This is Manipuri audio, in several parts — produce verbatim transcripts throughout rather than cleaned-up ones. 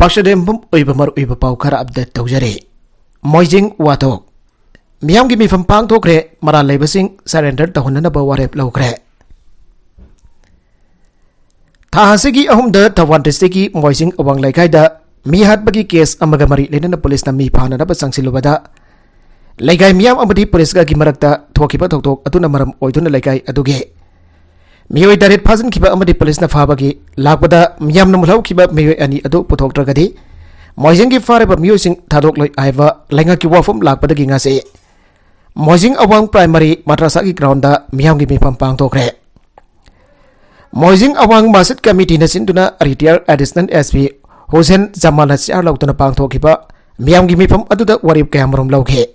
ꯑꯁꯤꯗ ꯌꯨꯝꯐꯝ ꯑꯣꯏꯕ ꯃꯔꯨꯑꯣꯏꯕ ꯄꯥꯎ ꯈꯔ ꯑꯞꯗꯦꯠ ꯇꯧꯖꯔꯤ꯫ ꯃꯣꯏꯖꯤꯡ ꯋꯥꯊꯣꯛ꯫ ꯃꯤꯌꯥꯝꯒꯤ ꯃꯤꯐꯝ ꯄꯥꯡꯊꯣꯛꯈ꯭ꯔꯦ, ꯃꯔꯥꯜ ꯂꯩꯕꯁꯤꯡ ꯁꯔꯦꯟꯗꯔ ꯇꯧꯍꯟꯅꯅꯕ ꯋꯥꯔꯦꯞ ꯂꯧꯈ꯭ꯔꯦ꯫ ꯊꯥ ꯑꯁꯤꯒꯤ ꯑꯍꯨꯝꯗ ꯊꯧꯕꯥꯜ ꯗꯤꯁꯇ꯭ꯔꯤꯛꯀꯤ ꯃꯣꯏꯖꯤꯡ ꯑꯋꯥꯡ ꯂꯩꯀꯥꯏꯗ ꯃꯤ ꯍꯥꯠꯄꯒꯤ ꯀꯦꯁ ꯑꯃꯒ ꯃꯔꯤ ꯂꯩꯅꯅ ꯄꯨꯂꯤꯁꯅ ꯃꯤ ꯐꯥꯅꯅꯕ ꯆꯪꯁꯤꯜꯂꯨꯕꯗ, ꯂꯩꯀꯥꯏ ꯃꯤꯌꯥꯝ ꯑꯃꯗꯤ ꯄꯨꯂꯤꯁꯀꯒꯤ ꯃꯔꯛꯇ ꯊꯣꯛꯈꯤꯕ ꯊꯧꯗꯣꯛ ꯑꯗꯨꯅ ꯃꯔꯝ ꯑꯣꯏꯗꯨꯅ ꯂꯩꯀꯥꯏ ꯑꯗꯨꯒꯤ ꯃꯤꯑꯣꯏ ꯇꯔꯦꯠ ꯐꯥꯖꯤꯟꯈꯤꯕ ꯑꯃꯗꯤ ꯄꯨꯂꯤꯁꯅ ꯐꯥꯕꯒꯤ ꯂꯥꯛꯄꯗ ꯃꯤꯌꯥꯝꯅ ꯃꯨꯜꯍꯧꯈꯤꯕ ꯃꯤꯑꯣꯏ ꯑꯅꯤ ꯑꯗꯨ ꯄꯨꯊꯣꯛꯇ꯭ꯔꯒꯗꯤ ꯃꯣꯏꯖꯤꯡꯒꯤ ꯐꯥꯔꯤꯕ ꯃꯤꯑꯣꯏꯁꯤꯡ ꯊꯥꯗꯣꯛꯂꯣꯏ ꯍꯥꯏꯕ ꯂꯩꯉꯥꯛꯀꯤ ꯋꯥꯐꯝ ꯂꯥꯛꯄꯗꯒꯤ ꯉꯁꯤ ꯃꯣꯏꯖꯤꯡ ꯑꯋꯥꯡ ꯄ꯭ꯔꯥꯏꯃꯥꯔꯤ ꯃꯗ꯭ꯔꯁꯥꯒꯤ ꯒ꯭ꯔꯥꯎꯟꯗ ꯃꯤꯌꯥꯝꯒꯤ ꯃꯤꯐꯝ ꯄꯥꯡꯊꯣꯛꯈ꯭ꯔꯦ꯫ ꯃꯣꯏꯖꯤꯡ ꯑꯋꯥꯡ ꯃꯁꯖꯤꯗ ꯀꯃꯤꯇꯤꯅ ꯁꯤꯟꯗꯨꯅ retire additional S P Hussain ꯖꯃꯥꯜꯅ ꯆꯤꯌꯥꯔ ꯂꯧꯗꯨꯅ ꯄꯥꯡꯊꯣꯛꯈꯤꯕ ꯃꯤꯌꯥꯝꯒꯤ ꯃꯤꯐꯝ ꯑꯗꯨꯗ ꯋꯥꯔꯦꯞ ꯀꯌꯥꯃꯔꯨꯝ ꯂꯧꯈꯤ꯫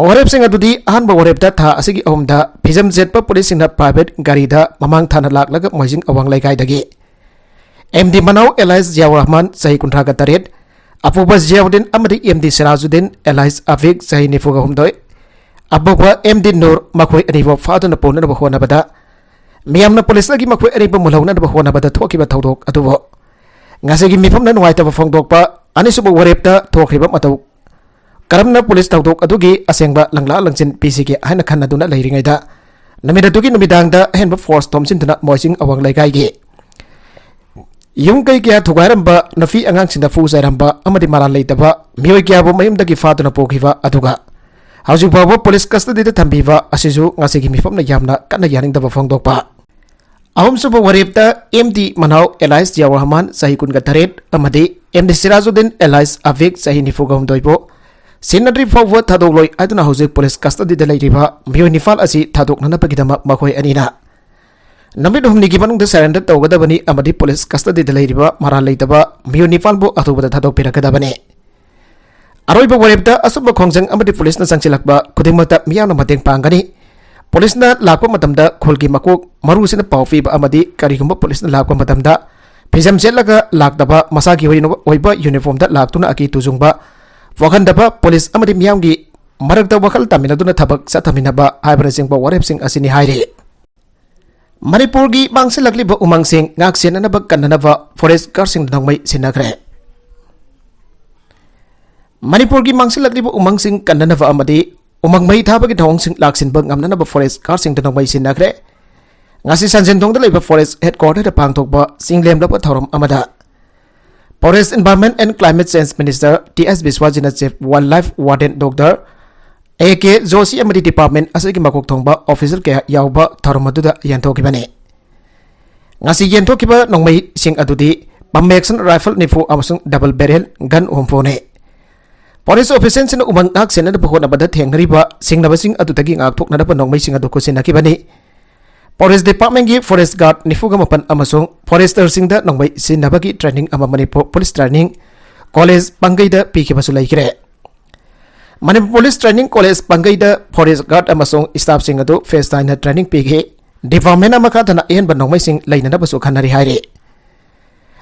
ꯋꯥꯔꯦꯞꯁꯤꯡ ꯑꯗꯨꯗꯤ ꯑꯍꯥꯟꯕ ꯋꯥꯔꯦꯞꯇ ꯊꯥ ꯑꯁꯤꯒꯤ ꯑꯍꯨꯝꯗ ꯐꯤꯖꯝ ꯆꯦꯠꯄ ꯄꯨꯂꯤꯁꯁꯤꯡꯅ ꯄ꯭ꯔꯥꯏꯚꯦꯠ ꯒꯥꯔꯤꯗ ꯃꯃꯥꯡ ꯊꯥꯅ ꯂꯥꯛꯂꯒ ꯃꯣꯏꯖꯤꯡ ꯑꯋꯥꯡ ꯂꯩꯀꯥꯏꯗꯒꯤ ꯑꯦꯝ ꯗꯤ ꯃꯅꯥꯎ ꯑꯦꯂꯥꯏꯁ ꯖꯤꯌꯥꯎꯔ ꯔꯍꯃꯥꯟ, ꯆꯍꯤ ꯀꯨꯟꯊ꯭ꯔꯥꯒ ꯇꯔꯦꯠ, ꯑꯄꯨꯕ ꯖꯤꯌꯥꯎꯗꯤꯟ ꯑꯃꯗꯤ ꯑꯦꯝ ꯗꯤ ꯁꯤꯔꯥꯖꯨꯗꯤꯟ ꯑꯦꯂꯥꯏꯁ ꯑꯐꯤꯛ, ꯆꯍꯤ ꯅꯤꯐꯨꯒ ꯍꯨꯝꯗꯣꯏ, ꯑꯄꯨꯕ ꯑꯦꯝ ꯗꯤ ꯅꯨꯔ, ꯃꯈꯣꯏ ꯑꯅꯤꯕꯨ ꯐꯥꯗꯨꯅ ꯄꯨꯅꯅꯕ ꯍꯣꯠꯅꯕꯗ ꯃꯤꯌꯥꯝꯅ ꯄꯨꯂꯤꯁꯇꯒꯤ ꯃꯈꯣꯏ ꯑꯅꯤꯕꯨ ꯃꯨꯜꯍꯧꯅꯅꯕ ꯍꯣꯠꯅꯕꯗ ꯊꯣꯛꯈꯤꯕ ꯊꯧꯗꯣꯛ ꯑꯗꯨꯕꯨ ꯉꯁꯤꯒꯤ ꯃꯤꯐꯝꯅ ꯅꯨꯡꯉꯥꯏꯇꯕ ꯐꯣꯡꯗꯣꯛꯄ꯫ ꯑꯅꯤꯁꯨꯕ ꯋꯥꯔꯦꯞꯇ ꯊꯣꯛꯈ꯭ꯔꯤꯕ ꯃꯇꯧ ꯀꯔꯝꯅ ꯄꯨꯂꯤꯁ ꯊꯧꯗꯣꯛ ꯑꯗꯨꯒꯤ ꯑꯁꯦꯡꯕ ꯂꯪꯂꯥ ꯂꯪꯁꯤꯟ ꯄꯤꯁꯤꯒꯦ ꯍꯥꯏꯅ ꯈꯟꯅꯗꯨꯅ ꯂꯩꯔꯤꯉꯩꯗ, ꯅꯨꯃꯤꯠ ꯑꯗꯨꯒꯤ ꯅꯨꯃꯤꯗꯥꯡꯗ ꯑꯍꯦꯟꯕ ꯐꯣꯔꯁ ꯊꯣꯝꯖꯤꯟꯗꯨꯅ ꯃꯣꯏꯖꯤꯡ ꯑꯋꯥꯡ ꯂꯩꯀꯥꯏꯒꯤ ꯌꯨꯝ ꯀꯩ ꯀꯌꯥ ꯊꯨꯒꯥꯏꯔꯝꯕ, ꯅꯨꯄꯤ ꯑꯉꯥꯡꯁꯤꯡꯗ ꯐꯨ ꯆꯥꯏꯔꯝꯕ ꯑꯃꯗꯤ ꯃꯔꯥꯜ ꯂꯩꯇꯕ ꯃꯤꯑꯣꯏ ꯀꯌꯥꯕꯨ ꯃꯌꯨꯝꯗꯒꯤ ꯐꯥꯗꯨꯅ ꯄꯨꯈꯤꯕ ꯑꯗꯨꯒ ꯍꯧꯖꯤꯛ ꯐꯥꯎꯕ ꯄꯨꯂꯤꯁ ꯀꯁꯇꯗꯤꯗ ꯊꯝꯕꯤꯕ ꯑꯁꯤꯁꯨ ꯉꯁꯤꯒꯤ ꯃꯤꯐꯝꯅ ꯌꯥꯝꯅ ꯀꯟꯅ ꯌꯥꯅꯤꯡꯗꯕ ꯐꯣꯡꯗꯣꯛꯄ꯫ ꯑꯍꯨꯝꯁꯨꯕ ꯋꯥꯔꯦꯞꯇ ꯑꯦꯝ ꯗꯤ ꯃꯅꯥꯎ ꯑꯦꯂꯥꯏꯁ ꯖꯤꯌꯥꯎꯔ ꯔꯍꯃꯥꯟ, ꯆꯍꯤ ꯀꯨꯟꯒ ꯇꯔꯦꯠ, ꯑꯃꯗꯤ ꯑꯦꯝ ꯗꯤ ꯁꯤꯔꯥꯖꯨꯗꯤꯟ ꯑꯦꯂꯥꯏꯁ ꯑꯐꯤꯛ, ꯆꯍꯤ ꯅꯤꯐꯨꯒ ꯍꯨꯝꯗꯣꯏꯕꯨ ꯁꯤꯟꯅꯗ꯭ꯔꯤ ꯐꯥꯎꯕ ꯊꯥꯗꯣꯛꯂꯣꯏ ꯍꯥꯏꯗꯨꯅ ꯍꯧꯖꯤꯛ ꯄꯨꯂꯤꯁ ꯀꯁꯇꯗꯤꯗ ꯂꯩꯔꯤꯕ ꯃꯤꯑꯣꯏ ꯅꯤꯄꯥꯜ ꯑꯁꯤ ꯊꯥꯗꯣꯛꯅꯅꯕꯒꯤꯗꯃꯛ ꯃꯈꯣꯏ ꯑꯅꯤꯅ ꯅꯨꯃꯤꯠ ꯍꯨꯝꯅꯤꯒꯤ ꯃꯅꯨꯡꯗ ꯁꯔꯦꯟꯗꯔ ꯇꯧꯒꯗꯕꯅꯤ ꯑꯃꯗꯤ ꯄꯨꯂꯤꯁ ꯀꯁꯇꯗꯤꯗ ꯂꯩꯔꯤꯕ ꯃꯔꯥꯜ ꯂꯩꯇꯕ ꯃꯤꯑꯣꯏ ꯅꯤꯄꯥꯜꯕꯨ ꯑꯊꯨꯕꯗ ꯊꯥꯗꯣꯛꯄꯤꯔꯛꯀꯗꯕꯅꯤ꯫ ꯑꯔꯣꯏꯕ ꯋꯥꯔꯦꯞꯇ ꯑꯆꯨꯝꯕ ꯈꯣꯡꯖꯪ ꯑꯃꯗꯤ ꯄꯨꯂꯤꯁꯅ ꯆꯪꯁꯤꯜꯂꯛꯄ ꯈꯨꯗꯤꯡꯃꯛꯇ ꯃꯤꯌꯥꯝꯅ ꯃꯇꯦꯡ ꯄꯥꯡꯒꯅꯤ꯫ ꯄꯨꯂꯤꯁꯅ ꯂꯥꯛꯄ ꯃꯇꯝꯗ ꯈꯨꯜꯒꯤ ꯃꯀꯣꯛ ꯃꯔꯨꯁꯤꯅ ꯄꯥꯎ ꯄꯤꯕ ꯑꯃꯗꯤ ꯀꯔꯤꯒꯨꯝꯕ ꯄꯨꯂꯤꯁꯅ ꯂꯥꯛꯄ ꯃꯇꯝꯗ ꯐꯤꯖꯝ ꯁꯦꯠꯂꯒ ꯂꯥꯛꯇꯕ, ꯃꯁꯥꯒꯤ ꯑꯣꯏꯅ ꯑꯣꯏꯕ ꯌꯨꯅꯤꯐꯣꯔꯝꯗ ꯂꯥꯛꯇꯨꯅ ꯑꯀꯤ ꯇꯨꯖꯨꯡꯕ ꯄꯣꯛꯍꯟꯗꯕ, ꯄꯨꯂꯤꯁ ꯑꯃꯗꯤ ꯃꯤꯌꯥꯝꯒꯤ ꯃꯔꯛꯇ ꯋꯥꯈꯜ ꯇꯥꯃꯤꯟꯅꯗꯨꯅ ꯊꯕꯛ ꯆꯠꯊꯃꯤꯟꯅꯕ ꯍꯥꯏꯕꯅꯆꯤꯡꯕ ꯋꯥꯔꯦꯞꯁꯤꯡ ꯑꯁꯤꯅꯤ ꯍꯥꯏꯔꯤ꯫ ꯃꯅꯤꯄꯨꯔꯒꯤ ꯃꯥꯡꯁꯤꯜꯂꯛꯂꯤꯕ ꯎꯃꯪꯁꯤꯡ ꯉꯥꯛ ꯁꯦꯟꯅꯅꯕ ꯀꯟꯅꯅꯕ ꯐꯣꯔꯦꯁ ꯒꯥꯔꯗꯁꯤꯡꯗ ꯅꯣꯡꯃꯩ ꯁꯤꯟꯅꯈ꯭ꯔꯦ꯫ ꯃꯅꯤꯄꯨꯔꯒꯤ ꯃꯥꯡꯁꯤꯜꯂꯛꯂꯤꯕ ꯎꯃꯪꯁꯤꯡ ꯀꯟꯅꯅꯕ ꯑꯃꯗꯤ ꯎꯃꯪ ꯃꯩ ꯊꯥꯕꯒꯤ ꯊꯧꯑꯣꯡꯁꯤꯡ ꯂꯥꯛꯁꯤꯟꯕ ꯉꯝꯅꯅꯕ ꯐꯣꯔꯦꯁ ꯒꯥꯔꯗꯁꯤꯡꯗ ꯅꯣꯡꯃꯩ ꯁꯤꯟꯅꯈ꯭ꯔꯦ꯫ ꯉꯁꯤ ꯁꯟꯖꯦꯟꯊꯣꯡꯗ ꯂꯩꯕ ꯐꯣꯔꯦꯁ ꯍꯦꯗꯀ꯭ꯋꯥꯇꯔꯗ ꯄꯥꯡꯊꯣꯛꯄ ꯆꯤꯡꯂꯦꯝꯂꯕ ꯊꯧꯔꯝ ꯑꯃꯗ Forest, Environment and Climate Change Minister T S ꯕꯤꯁ꯭ꯋꯥꯖꯤꯠꯅ Chief Wildlife Warden Doctor A K Joshi ꯑꯃꯗꯤ department ꯑꯁꯤꯒꯤ ꯃꯀꯣꯛ ꯊꯣꯡꯕ official ꯀꯌꯥ ꯌꯥꯎꯕ ꯊꯧꯔꯝ ꯑꯗꯨꯗ ꯌꯦꯟꯊꯣꯛꯈꯤꯕꯅꯤ꯫ ꯉꯁꯤ ꯌꯦꯟꯊꯣꯛꯈꯤꯕ ꯅꯣꯡꯃꯩꯁꯤꯡ ꯑꯗꯨꯗꯤ pump action rifle ꯅꯤꯐꯨ ꯑꯃꯁꯨꯡ double barrel gun ꯍꯨꯝꯐꯨꯅꯤ꯫ Forest officialꯁꯤꯡꯅ ꯎꯃꯪ ꯉꯥꯛ ꯁꯦꯟꯅꯅꯕ ꯍꯣꯠꯅꯕꯗ ꯊꯦꯡꯅꯔꯤꯕ ꯁꯤꯡꯅꯕꯁꯤꯡ ꯑꯗꯨꯗꯒꯤ ꯉꯥꯛꯊꯣꯛꯅꯅꯕ ꯅꯣꯡꯃꯩꯁꯤꯡ ꯑꯗꯨ ꯈꯨꯠꯁꯤꯟꯅꯈꯤꯕꯅꯤ꯫ Forest Departmentꯀꯤ forest guard ꯅꯤꯐꯨꯒ ꯃꯥꯄꯟ ꯑꯃꯁꯨꯡ foresterꯁꯤꯡꯗ ꯅꯣꯡꯃꯩ ꯁꯤꯖꯤꯟꯅꯕꯒꯤ training ꯑꯃ ꯃꯅꯤꯄꯨꯔ Police Training College ꯄꯥꯡꯒꯩꯗ ꯄꯤꯈꯤꯕꯁꯨ ꯂꯩꯈ꯭ꯔꯦ꯫ Manipur Police Training College ꯄꯥꯡꯒꯩꯗ forest guard ꯑꯃꯁꯨꯡ staffꯁꯤꯡ ꯑꯗꯨ phase ꯅꯥꯏꯅ training ꯄꯤꯈꯤ꯫ Departmentꯅ ꯃꯈꯥ ꯇꯥꯅ ꯑꯍꯦꯟꯕ ꯅꯣꯡꯃꯩꯁꯤꯡ ꯂꯩꯅꯅꯕꯁꯨ ꯈꯟꯅꯔꯤ ꯍꯥꯏꯔꯤ꯫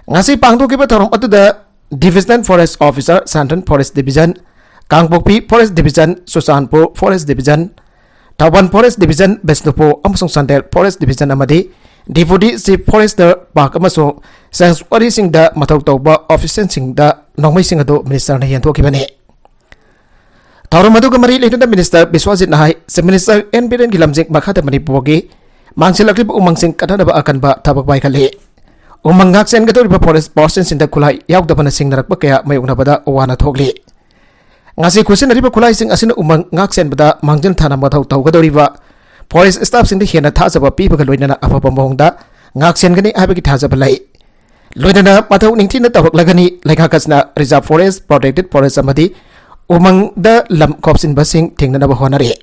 ꯉꯁꯤ ꯄꯥꯡꯊꯣꯛꯈꯤꯕ ꯊꯧꯔꯝ ꯑꯗꯨꯗ Divisional Forest Officer, Central Forest Division, ꯀꯥꯡꯄꯣꯛꯄꯤ Forest Division, Churachandpur Forest Division, Thoubal Forest Division, Bishnupur ꯑꯃꯁꯨꯡ ꯆꯥꯟꯗꯦꯜ Forest Division ꯑꯃꯗꯤ Deputy Chief Forester, Park ꯑꯃꯁꯨꯡ Sanctuaryꯁꯤꯡꯗ ꯃꯊꯧ ꯇꯧꯕ officialꯁꯤꯡꯗ ꯅꯣꯡꯃꯩꯁꯤꯡ ꯑꯗꯨ ministerꯅ ꯌꯦꯟꯊꯣꯛꯈꯤꯕꯅꯤ꯫ ꯊꯧꯔꯝ ꯑꯗꯨꯒ ꯃꯔꯤ ꯂꯩꯅꯅ Minister ꯕꯤꯁ꯭ꯋꯥꯖꯤꯠꯅ ꯍꯥꯏ, Chief Minister ꯑꯦꯟ ꯕꯤꯔꯦꯟꯒꯤ ꯂꯝꯖꯤꯡ ꯃꯈꯥꯗ ꯃꯅꯤꯄꯨꯔꯒꯤ ꯃꯥꯡꯁꯤꯜꯂꯛꯂꯤꯕ ꯎꯃꯪꯁꯤꯡ ꯀꯟꯅꯅꯕ ꯑꯀꯟꯕ ꯊꯕꯛ ꯄꯥꯏꯈꯠꯂꯤ꯫ ꯎꯃꯪ ꯉꯥꯛ ꯁꯦꯟꯒꯗꯧꯔꯤꯕ forest personꯁꯤꯡꯗ ꯈꯨꯠꯂꯥꯏ ꯌꯥꯎꯗꯕꯅ ꯁꯤꯡꯅꯔꯛꯄ ꯀꯌꯥ ꯃꯥꯌꯣꯛꯅꯕꯗ ꯋꯥꯅ ꯊꯣꯛꯂꯤ꯫ ꯉꯁꯤ ꯈꯨꯠꯁꯤꯟꯅꯔꯤꯕ ꯈꯨꯠꯂꯥꯏꯁꯤꯡ ꯑꯁꯤꯅ ꯎꯃꯪ ꯉꯥꯛ ꯁꯦꯟꯕꯗ ꯃꯥꯡꯖꯤꯜ ꯊꯥꯅ ꯃꯊꯧ ꯇꯧꯒꯗꯧꯔꯤꯕ forest staffꯁꯤꯡꯗ ꯍꯦꯟꯅ ꯊꯥꯖꯕ ꯄꯤꯕꯒ ꯂꯣꯏꯅꯅ ꯑꯐꯕ ꯃꯑꯣꯡꯗ ꯉꯥꯛ ꯁꯦꯟꯒꯅꯤ ꯍꯥꯏꯕꯒꯤ ꯊꯥꯖꯕ ꯂꯩ꯫ ꯂꯣꯏꯅꯅ ꯃꯊꯧ ꯅꯤꯡꯊꯤꯅ ꯇꯧꯔꯛꯂꯒꯅꯤ꯫ ꯂꯩꯉꯥꯛ ꯑꯁꯤꯅ reserve forest, protected forest ꯑꯃꯗꯤ ꯎꯃꯪꯗ ꯂꯝ ꯈꯣꯞꯆꯤꯟꯕꯁꯤꯡ ꯊꯤꯡꯅꯅꯕ ꯍꯣꯠꯅꯔꯤ꯫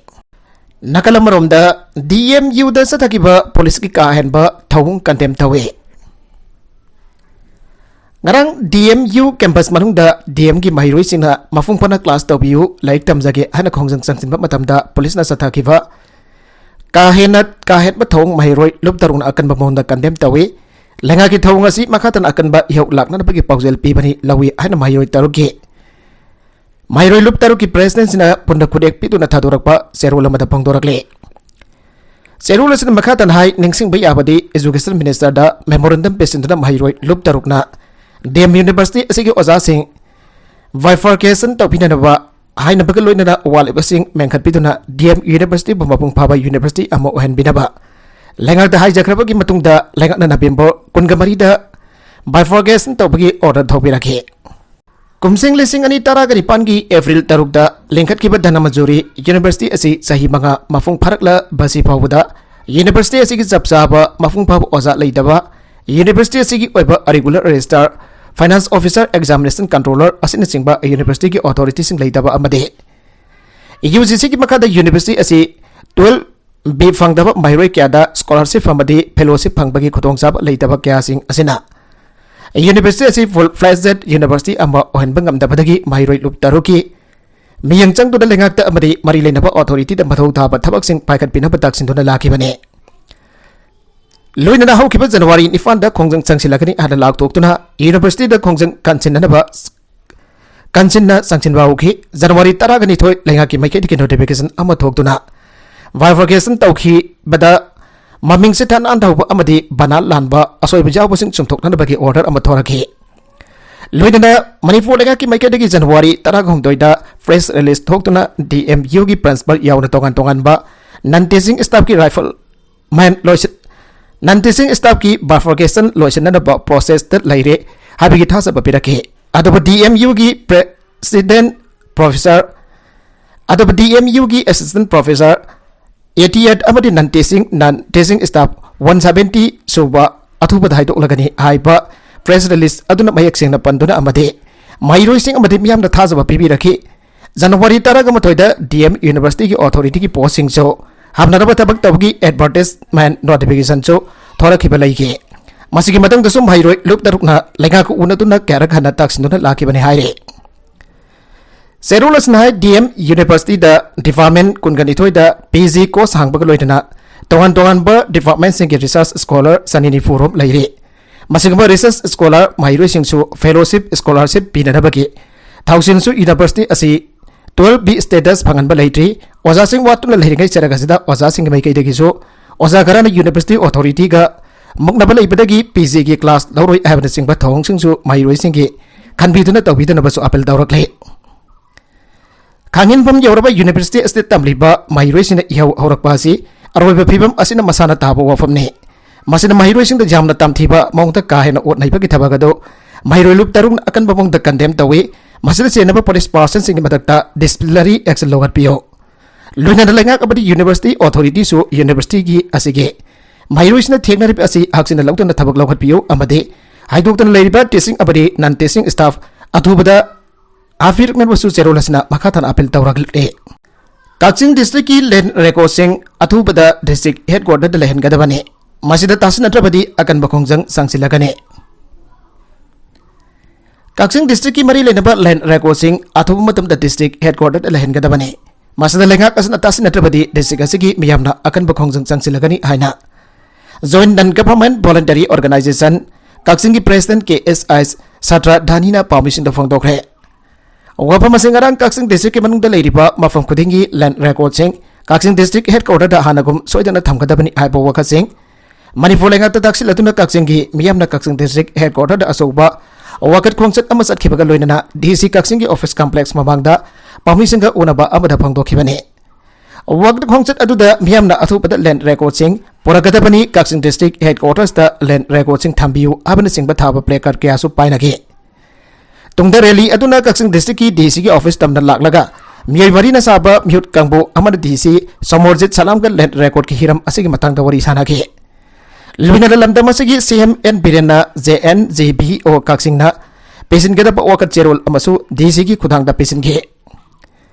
ꯅꯥꯀꯜ ꯑꯃꯔꯣꯝꯗ, ꯗꯤ ꯑꯦꯝ ꯌꯨꯗ ꯆꯠꯊꯈꯤꯕ policeꯀꯤ ꯀꯥ ꯍꯦꯟꯕ ꯊꯧꯑꯣꯡ condemn ꯇꯧꯏ꯫ ꯉꯔꯥꯡ ꯗꯤ ꯑꯦꯝ ꯌꯨ campus ꯃꯅꯨꯡꯗ ꯗꯤ ꯑꯦꯝꯒꯤ ꯃꯍꯩꯔꯣꯏꯁꯤꯡꯅ ꯃꯄꯨꯡ ꯐꯥꯅ class ꯇꯧꯕꯤꯌꯨ, ꯂꯥꯏꯔꯤꯛ ꯇꯝꯖꯒꯦ ꯍꯥꯏꯅ ꯈꯣꯡꯖꯪ ꯆꯪꯁꯤꯟꯕ ꯃꯇꯝꯗ policeꯅ ꯆꯠꯊꯈꯤꯕ ꯀꯥ ꯍꯦꯟꯅ, ꯀꯥ ꯍꯦꯟꯕ ꯊꯧꯑꯣꯡ ꯃꯍꯩꯔꯣꯏ ꯂꯨꯞ ꯇꯔꯨꯛꯅ ꯑꯀꯟꯕ ꯃꯑꯣꯡꯗ condemn ꯇꯧꯏ꯫ ꯂꯩꯉꯥꯛꯀꯤ ꯊꯧꯑꯣꯡ ꯑꯁꯤ ꯃꯈꯥ ꯇꯥꯅ ꯑꯀꯟꯕ ꯏꯍꯧ ꯂꯥꯛꯅꯅꯕꯒꯤ ꯄꯥꯎꯖꯦꯜ ꯄꯤꯕꯅꯤ, ꯂꯧꯏ ꯍꯥꯏꯅ ꯃꯍꯩꯔꯣꯏ ꯇꯔꯨꯛꯀꯤ, ꯃꯍꯩꯔꯣꯏ ꯂꯨꯞ ꯇꯔꯨꯛꯀꯤ presidentꯁꯤꯅ ꯄꯨꯟꯅ ꯈꯨꯠꯌꯦꯛ ꯄꯤꯗꯨꯅ ꯊꯥꯗꯣꯔꯛꯄ ꯆꯦꯔꯣꯜ ꯑꯃꯗ ꯐꯣꯡꯗꯣꯔꯛꯂꯤ꯫ ꯆꯦꯔꯣꯜ ꯑꯁꯤꯅ ꯃꯈꯥ ꯇꯥꯅ ꯍꯥꯏ, ꯅꯤꯡꯁꯤꯡꯕ ꯌꯥꯕꯗꯤ Education Minister ꯗ memorandum ꯄꯤꯁꯤꯟꯗꯨꯅ ꯃꯍꯩꯔꯣꯏ ꯂꯨꯞ ꯇꯔꯨꯛꯅ D M University ꯑꯁꯤꯒꯤ ꯑꯣꯖꯥꯁꯤꯡ bifurcation ꯇꯧꯕꯤꯅꯅꯕ ꯍꯥꯏꯅꯕꯒ ꯂꯣꯏꯅꯅ ꯋꯥꯠꯂꯤꯕꯁꯤꯡ ꯃꯦꯟꯈꯠꯄꯤꯗꯨꯅ D M University ꯕꯨ ꯃꯄꯨꯡ ꯐꯥꯕ university ꯑꯃ ꯑꯣꯏꯍꯟꯕꯤꯅꯕ ꯂꯩꯉꯥꯛꯇ ꯍꯥꯏꯖꯈ꯭ꯔꯕꯒꯤ ꯃꯇꯨꯡꯗ ꯂꯩꯉꯥꯛꯅ November ꯀꯨꯟꯒ ꯃꯔꯤꯗ bifurcation ꯇꯧꯕꯒꯤ order ꯊꯧꯕꯤꯔꯛꯈꯤ꯫ ꯀꯨꯝꯖꯤꯡ ꯂꯤꯁꯤꯡ ꯑꯅꯤ ꯇꯔꯥꯒ ꯅꯤꯄꯥꯟꯒꯤ April ꯇꯔꯨꯛꯇ ꯂꯤꯡꯈꯠꯈꯤꯕ ꯙꯅꯃꯟꯖꯨꯔꯤ University ꯑꯁꯤ ꯆꯍꯤ ꯃꯉꯥ ꯃꯄꯨꯡ ꯐꯥꯔꯛꯂꯕꯁꯤ ꯐꯥꯎꯕꯗ University ꯑꯁꯤꯒꯤ ꯆꯞ ꯆꯥꯕ ꯃꯄꯨꯡ ꯐꯥꯕ ꯑꯣꯖꯥ ꯂꯩꯇꯕ, University ꯑꯁꯤꯒꯤ ꯑꯣꯏꯕ regular registrar, finance officer, examination controller ꯑꯁꯤꯅꯆꯤꯡꯕ University ꯒꯤ authority ꯁꯤꯡ ꯂꯩꯇꯕ ꯑꯃꯗꯤ U G C ꯒꯤ ꯃꯈꯥꯗ University ꯑꯁꯤ twelve B ꯐꯪꯗꯕ ꯃꯍꯩꯔꯣꯏ ꯀꯌꯥꯗ scholarship ꯑꯃꯗꯤ fellowship ꯐꯪꯕꯒꯤ ꯈꯨꯗꯣꯡꯆꯥꯕ ꯂꯩꯇꯕ ꯀꯌꯥꯁꯤꯡ ꯑꯁꯤꯅ University ꯑꯁꯤ full fledged university ꯑꯃ ꯑꯣꯏꯍꯟꯕ ꯉꯝꯗꯕꯗꯒꯤ ꯃꯍꯩꯔꯣꯏ ꯂꯨꯞ ꯇꯔꯨꯛꯀꯤ ꯃꯤꯠꯌꯦꯡ ꯆꯪꯗꯨꯅ ꯂꯩꯉꯥꯛꯇ ꯑꯃꯗꯤ ꯃꯔꯤ ꯂꯩꯅꯕ authority ꯗ ꯃꯊꯧ ꯇꯥꯕ ꯊꯕꯛꯁꯤꯡ ꯄꯥꯏꯈꯠꯄꯤꯅꯕ ꯇꯛꯁꯤꯟꯗꯨꯅ ꯂꯥꯛꯈꯤꯕꯅꯤ꯫ ꯂꯣꯏꯅꯅ ꯍꯧꯈꯤꯕ January ꯅꯤꯄꯥꯟꯗ ꯈꯣꯡꯖꯪ ꯆꯪꯁꯤꯜꯂꯒꯅꯤ ꯍꯥꯏꯅ ꯂꯥꯎꯊꯣꯛꯇꯨꯅ University ꯗ ꯈꯣꯡꯖꯪ ꯀꯟꯁꯤꯟꯅꯅꯕ ꯀꯟꯁꯤꯟꯅ ꯆꯪꯁꯤꯟꯕ ꯍꯧꯈꯤ꯫ January ꯇꯔꯥꯒ ꯅꯤꯊꯣꯏ ꯂꯩꯉꯥꯛꯀꯤ ꯃꯥꯏꯀꯩꯗꯒꯤ notification ꯑꯃ ꯊꯣꯛꯇꯨꯅ bifurcation ꯇꯧꯈꯤꯕꯗ ꯃꯃꯤꯡ ꯆꯤꯊ ꯅꯥꯟꯊꯍꯧꯕ ꯑꯃꯗꯤ ꯕꯅꯥꯟ ꯂꯥꯟꯕ ꯑꯁꯣꯏꯕ ꯌꯥꯎꯕꯁꯤꯡ ꯆꯨꯝꯊꯣꯛꯅꯅꯕꯒꯤ order ꯑꯃ ꯊꯣꯔꯛꯈꯤ꯫ ꯂꯣꯏꯅꯅ ꯃꯅꯤꯄꯨꯔ ꯂꯩꯉꯥꯛꯀꯤ ꯃꯥꯏꯀꯩꯗꯒꯤ January ꯇꯔꯥꯒ ꯍꯨꯝꯗꯣꯏꯗ press release ꯊꯣꯛꯇꯨꯅ D M U ꯒꯤ principal ꯌꯥꯎꯅ ꯇꯣꯉꯥꯟ ꯇꯣꯉꯥꯟꯕ non teaching staff ꯀꯤ rifle man ꯂꯣꯏꯁꯤꯟ non teaching staff ꯀꯤ bifurcation ꯂꯣꯏꯁꯤꯟꯅꯅꯕ process ꯇ ꯂꯩꯔꯦ ꯍꯥꯏꯕꯒꯤ ꯊꯥꯖꯕ ꯄꯤꯔꯛꯈꯤ꯫ ꯑꯗꯨꯕꯨ D M U ꯒꯤ president professor ꯑꯗꯨꯕꯨ D M U ꯒꯤ assistant professor, eighty eight ꯑꯃꯗꯤ non teaching non teaching staff one seventy ꯁꯨꯕ ꯑꯊꯨꯕꯗ ꯍꯥꯏꯗꯣꯛꯂꯒꯅꯤ ꯍꯥꯏꯕ press release ꯑꯗꯨꯅ ꯃꯌꯦꯛ ꯁꯦꯡꯅ ꯄꯟꯗꯨꯅ ꯑꯃꯗꯤ ꯃꯍꯩꯔꯣꯏꯁꯤꯡ ꯑꯃꯗꯤ ꯃꯤꯌꯥꯝꯗ ꯊꯥꯖꯕ ꯄꯤꯕꯤꯔꯛꯈꯤ꯫ January ꯇꯔꯥꯒ ꯃꯥꯊꯣꯏꯗ D M University ꯒꯤ authority ꯒꯤ post ꯁꯤꯡꯁꯨ ꯍꯥꯞꯅꯅꯕ ꯊꯕꯛ ꯇꯧꯕꯒꯤ advertisement notification ꯁꯨ ꯊꯣꯔꯛꯈꯤꯕ ꯂꯩꯈꯤ꯫ ꯃꯁꯤꯒꯤ ꯃꯇꯨꯡꯗꯁꯨ ꯃꯍꯩꯔꯣꯏ ꯂꯨꯞ ꯇꯔꯨꯛꯅ ꯂꯩꯉꯥꯛꯀ ꯎꯅꯗꯨꯅ ꯀꯌꯥꯔꯛ ꯍꯟꯅ ꯇꯛꯁꯤꯟꯗꯨꯅ ꯂꯥꯛꯈꯤꯕꯅꯤ ꯍꯥꯏꯔꯤ꯫ ꯆꯦꯔꯣꯜ ꯑꯁꯤꯅ ꯍꯥꯏ, D M University ꯗ department ꯀꯨꯟꯒ ꯅꯤꯊꯣꯏꯗ P G course ꯍꯥꯡꯕꯒ ꯂꯣꯏꯅꯅ ꯇꯣꯉꯥꯟ ꯇꯣꯉꯥꯟꯕ department ꯁꯤꯡꯒꯤ research scholar ꯆꯅꯤ ꯅꯤꯐꯨ ꯔꯣꯝ ꯂꯩꯔꯤ꯫ ꯃꯁꯤꯒꯨꯝꯕ research scholar ꯃꯍꯩꯔꯣꯏꯁꯤꯡꯁꯨ fellowship scholarship ꯄꯤꯅꯅꯕꯒꯤ ꯊꯧꯁꯤꯜꯁꯨ university ꯑꯁꯤ twelve B status ꯐꯪꯍꯟꯕ ꯂꯩꯇ꯭ꯔꯤ꯫ ꯑꯣꯖꯥꯁꯤꯡ ꯋꯥꯠꯇꯨꯅ ꯂꯩꯔꯤꯉꯩ ꯆꯔꯛ ꯑꯁꯤꯗ ꯑꯣꯖꯥꯁꯤꯡꯒꯤ ꯃꯥꯏꯀꯩꯗꯒꯤꯁꯨ ꯑꯣꯖꯥ ꯈꯔꯅ university authority-ꯒ ꯃꯨꯛꯅꯕ ꯂꯩꯕꯗꯒꯤ P G-ꯒꯤ class ꯂꯧꯔꯣꯏ ꯍꯥꯏꯕꯅꯆꯤꯡꯕ ꯊꯧꯑꯣꯡꯁꯤꯡꯁꯨ ꯃꯍꯩꯔꯣꯏꯁꯤꯡꯒꯤ ꯈꯟꯕꯤꯗꯨꯅ ꯇꯧꯕꯤꯗꯅꯕꯁꯨ appeal ꯇꯧꯔꯛꯂꯤ꯫ ꯈꯥꯡꯍꯤꯟꯐꯝ ꯌꯧꯔꯕ university ꯑꯁꯤꯗ ꯇꯝꯂꯤꯕ ꯃꯍꯩꯔꯣꯏꯁꯤꯡꯅ ꯏꯍꯧ ꯍꯧꯔꯛꯄ ꯑꯁꯤ ꯑꯔꯣꯏꯕ ꯐꯤꯕꯝ ꯑꯁꯤꯅ ꯃꯁꯥꯅ ꯇꯥꯕ ꯋꯥꯐꯝꯅꯤ꯫ ꯃꯁꯤꯅ ꯃꯍꯩꯔꯣꯏꯁꯤꯡꯗ ꯌꯥꯝꯅ ꯇꯝꯊꯤꯕ ꯃꯑꯣꯡꯗ ꯀꯥ ꯍꯦꯟꯅ ꯑꯣꯠ ꯅꯩꯕꯒꯤ ꯊꯕꯛ ꯑꯗꯨ ꯃꯍꯩꯔꯣꯏ ꯂꯨꯞ ꯇꯔꯨꯛꯅ ꯑꯀꯟꯕ ꯃꯑꯣꯡꯗ condemn ꯇꯧꯏ꯫ ꯃꯁꯤꯗ ꯆꯦꯟꯅꯕ police person-ꯁꯤꯡꯒꯤ ꯃꯊꯛꯇ disciplinary action ꯂꯧꯈꯠꯄꯤꯌꯨ꯫ ꯂꯣꯏꯅꯅ ꯂꯩꯉꯥꯛ ꯑꯃꯗꯤ university authority-ꯁꯨ university-ꯒꯤ ꯑꯁꯤꯒꯤ ꯃꯍꯩꯔꯣꯏꯁꯤꯡꯅ ꯊꯦꯡꯅꯔꯤꯕ ꯑꯁꯤ ꯍꯛꯆꯤꯟꯅ ꯂꯧꯗꯨꯅ ꯊꯕꯛ ꯂꯧꯈꯠꯄꯤꯌꯨ ꯑꯃꯗꯤ ꯍꯥꯏꯗꯣꯛꯇꯅ ꯂꯩꯔꯤꯕ teaching ꯑꯃꯗꯤ non teaching staff ꯑꯊꯨꯕꯗ ꯑꯥ ꯄꯤꯔꯛꯅꯕꯁꯨ ꯆꯦꯔꯣꯜ ꯑꯁꯤꯅ ꯃꯈꯥ ꯇꯥꯅ appeal ꯇꯧꯔꯛꯂꯤ꯫ ꯀꯛꯆꯤꯡ district-ꯀꯤ land record-ꯁꯤꯡ ꯑꯊꯨꯕꯗ district headquarter-ꯗ ꯂꯩꯍꯟꯒꯗꯕꯅꯤ꯫ ꯃꯁꯤꯗ ꯇꯥꯁꯤꯟꯅꯗ꯭ꯔꯕꯗꯤ ꯑꯀꯟꯕ ꯈꯣꯡꯖꯪ ꯆꯪꯁꯤꯜꯂꯒꯅꯤ꯫ ꯀꯛꯆꯤꯡ district-ꯀꯤ ꯃꯔꯤ ꯂꯩꯅꯕ land record-ꯁꯤꯡ ꯑꯊꯨꯕ ꯃꯇꯝꯗ district headquarter-ꯗ ꯂꯩꯍꯟꯒꯗꯕꯅꯤ꯫ ꯃꯁꯤꯗ ꯂꯩꯉꯥꯛ ꯑꯁꯤꯅ ꯇꯥꯁꯤꯟꯅꯗ꯭ꯔꯕꯗꯤ district ꯑꯁꯤꯒꯤ ꯃꯤꯌꯥꯝꯅ ꯑꯀꯟꯕ ꯈꯣꯡꯖꯪ ꯆꯪꯁꯤꯜꯂꯒꯅꯤ ꯍꯥꯏꯅ Joint Non Government Voluntary Organization ꯀꯛꯆꯤꯡꯒꯤ president K S I ꯁꯥꯇ꯭ꯔ ꯙꯥꯅꯤꯅ ꯄꯥꯎꯃꯤꯁꯤꯡꯗ ꯐꯣꯡꯗꯣꯛꯈ꯭ꯔꯦ꯫ ꯋꯥꯐꯝ ꯑꯁꯤ ꯉꯔꯥꯡ ꯀꯛꯆꯤꯡ district-ꯀꯤ ꯃꯅꯨꯡꯗ ꯂꯩꯔꯤꯕ ꯃꯐꯝ ꯈꯨꯗꯤꯡꯒꯤ land record-ꯁꯤꯡ ꯀꯛꯆꯤꯡ district headquarter-ꯗ ꯍꯥꯟꯅꯒꯨꯝ ꯁꯣꯏꯗꯅ ꯊꯝꯒꯗꯕꯅꯤ ꯍꯥꯏꯕ ꯋꯥꯈꯜꯁꯤꯡ ꯃꯅꯤꯄꯨꯔ ꯂꯩꯉꯥꯛꯇ ꯇꯥꯛꯁꯤꯜꯂꯗꯨꯅ ꯀꯛꯆꯤꯡꯒꯤ ꯃꯤꯌꯥꯝꯅ ꯀꯛꯆꯤꯡ district headquarter-ꯗ ꯑꯆꯧꯕ ꯋꯥꯀꯠ ꯈꯣꯡꯆꯠ ꯑꯃ ꯆꯠꯈꯤꯕꯒ ꯂꯣꯏꯅꯅ D C ꯀꯛꯆꯤꯡꯒꯤ office complex ꯃꯃꯥꯡꯗ ꯄꯥꯎꯃꯤꯁꯤꯡꯒ ꯎꯅꯕ ꯑꯃꯗ ꯐꯣꯡꯗꯣꯛꯈꯤꯕꯅꯤ꯫ ꯋꯥꯀꯠ ꯈꯣꯡꯆꯠ ꯑꯗꯨꯗ ꯃꯤꯌꯥꯝꯅ ꯑꯊꯨꯕꯗ land record-ꯁꯤꯡ ꯄꯨꯔꯛꯀꯗꯕꯅꯤ, ꯀꯛꯆꯤꯡ district headquarters-ꯇ land record-ꯁꯤꯡ ꯊꯝꯕꯤꯌꯨ ꯍꯥꯏꯕꯅꯆꯤꯡꯕ ꯊꯥꯕ placard ꯀꯌꯥꯁꯨ ꯄꯥꯏꯅꯈꯤ꯫ ꯇꯨꯡꯗ rally ꯑꯗꯨꯅ ꯀꯛꯆꯤꯡ district-ꯀꯤ D C-ꯒꯤ office ꯇꯝꯅ ꯂꯥꯛꯂꯒ ꯃꯤꯑꯣꯏ ꯃꯔꯤꯅ ꯁꯥꯕ ꯃꯤꯍꯨꯠ ꯀꯥꯡꯕꯨ ꯑꯃꯅ D C ꯁꯣꯃꯣꯔꯖꯤꯠ ꯁꯂꯥꯝꯒ land record-ꯀꯤ ꯍꯤꯔꯝ ꯑꯁꯤꯒꯤ ꯃꯇꯥꯡꯗ ꯋꯥꯔꯤ ꯁꯥꯅꯈꯤ꯫ ꯂꯣꯏꯅꯅ ꯂꯝꯗꯝ ꯑꯁꯤꯒꯤ C M N ꯕꯤꯔꯦꯟꯅ J N G B O ꯀꯛꯆꯤꯡꯅ ꯄꯤꯁꯤꯟꯒꯗꯕ ꯋꯥꯀꯠ ꯆꯦꯔꯣꯜ ꯑꯃꯁꯨ D C-ꯒꯤ ꯈꯨꯠꯊꯥꯡꯗ ꯄꯤꯁꯤꯟꯈꯤ꯫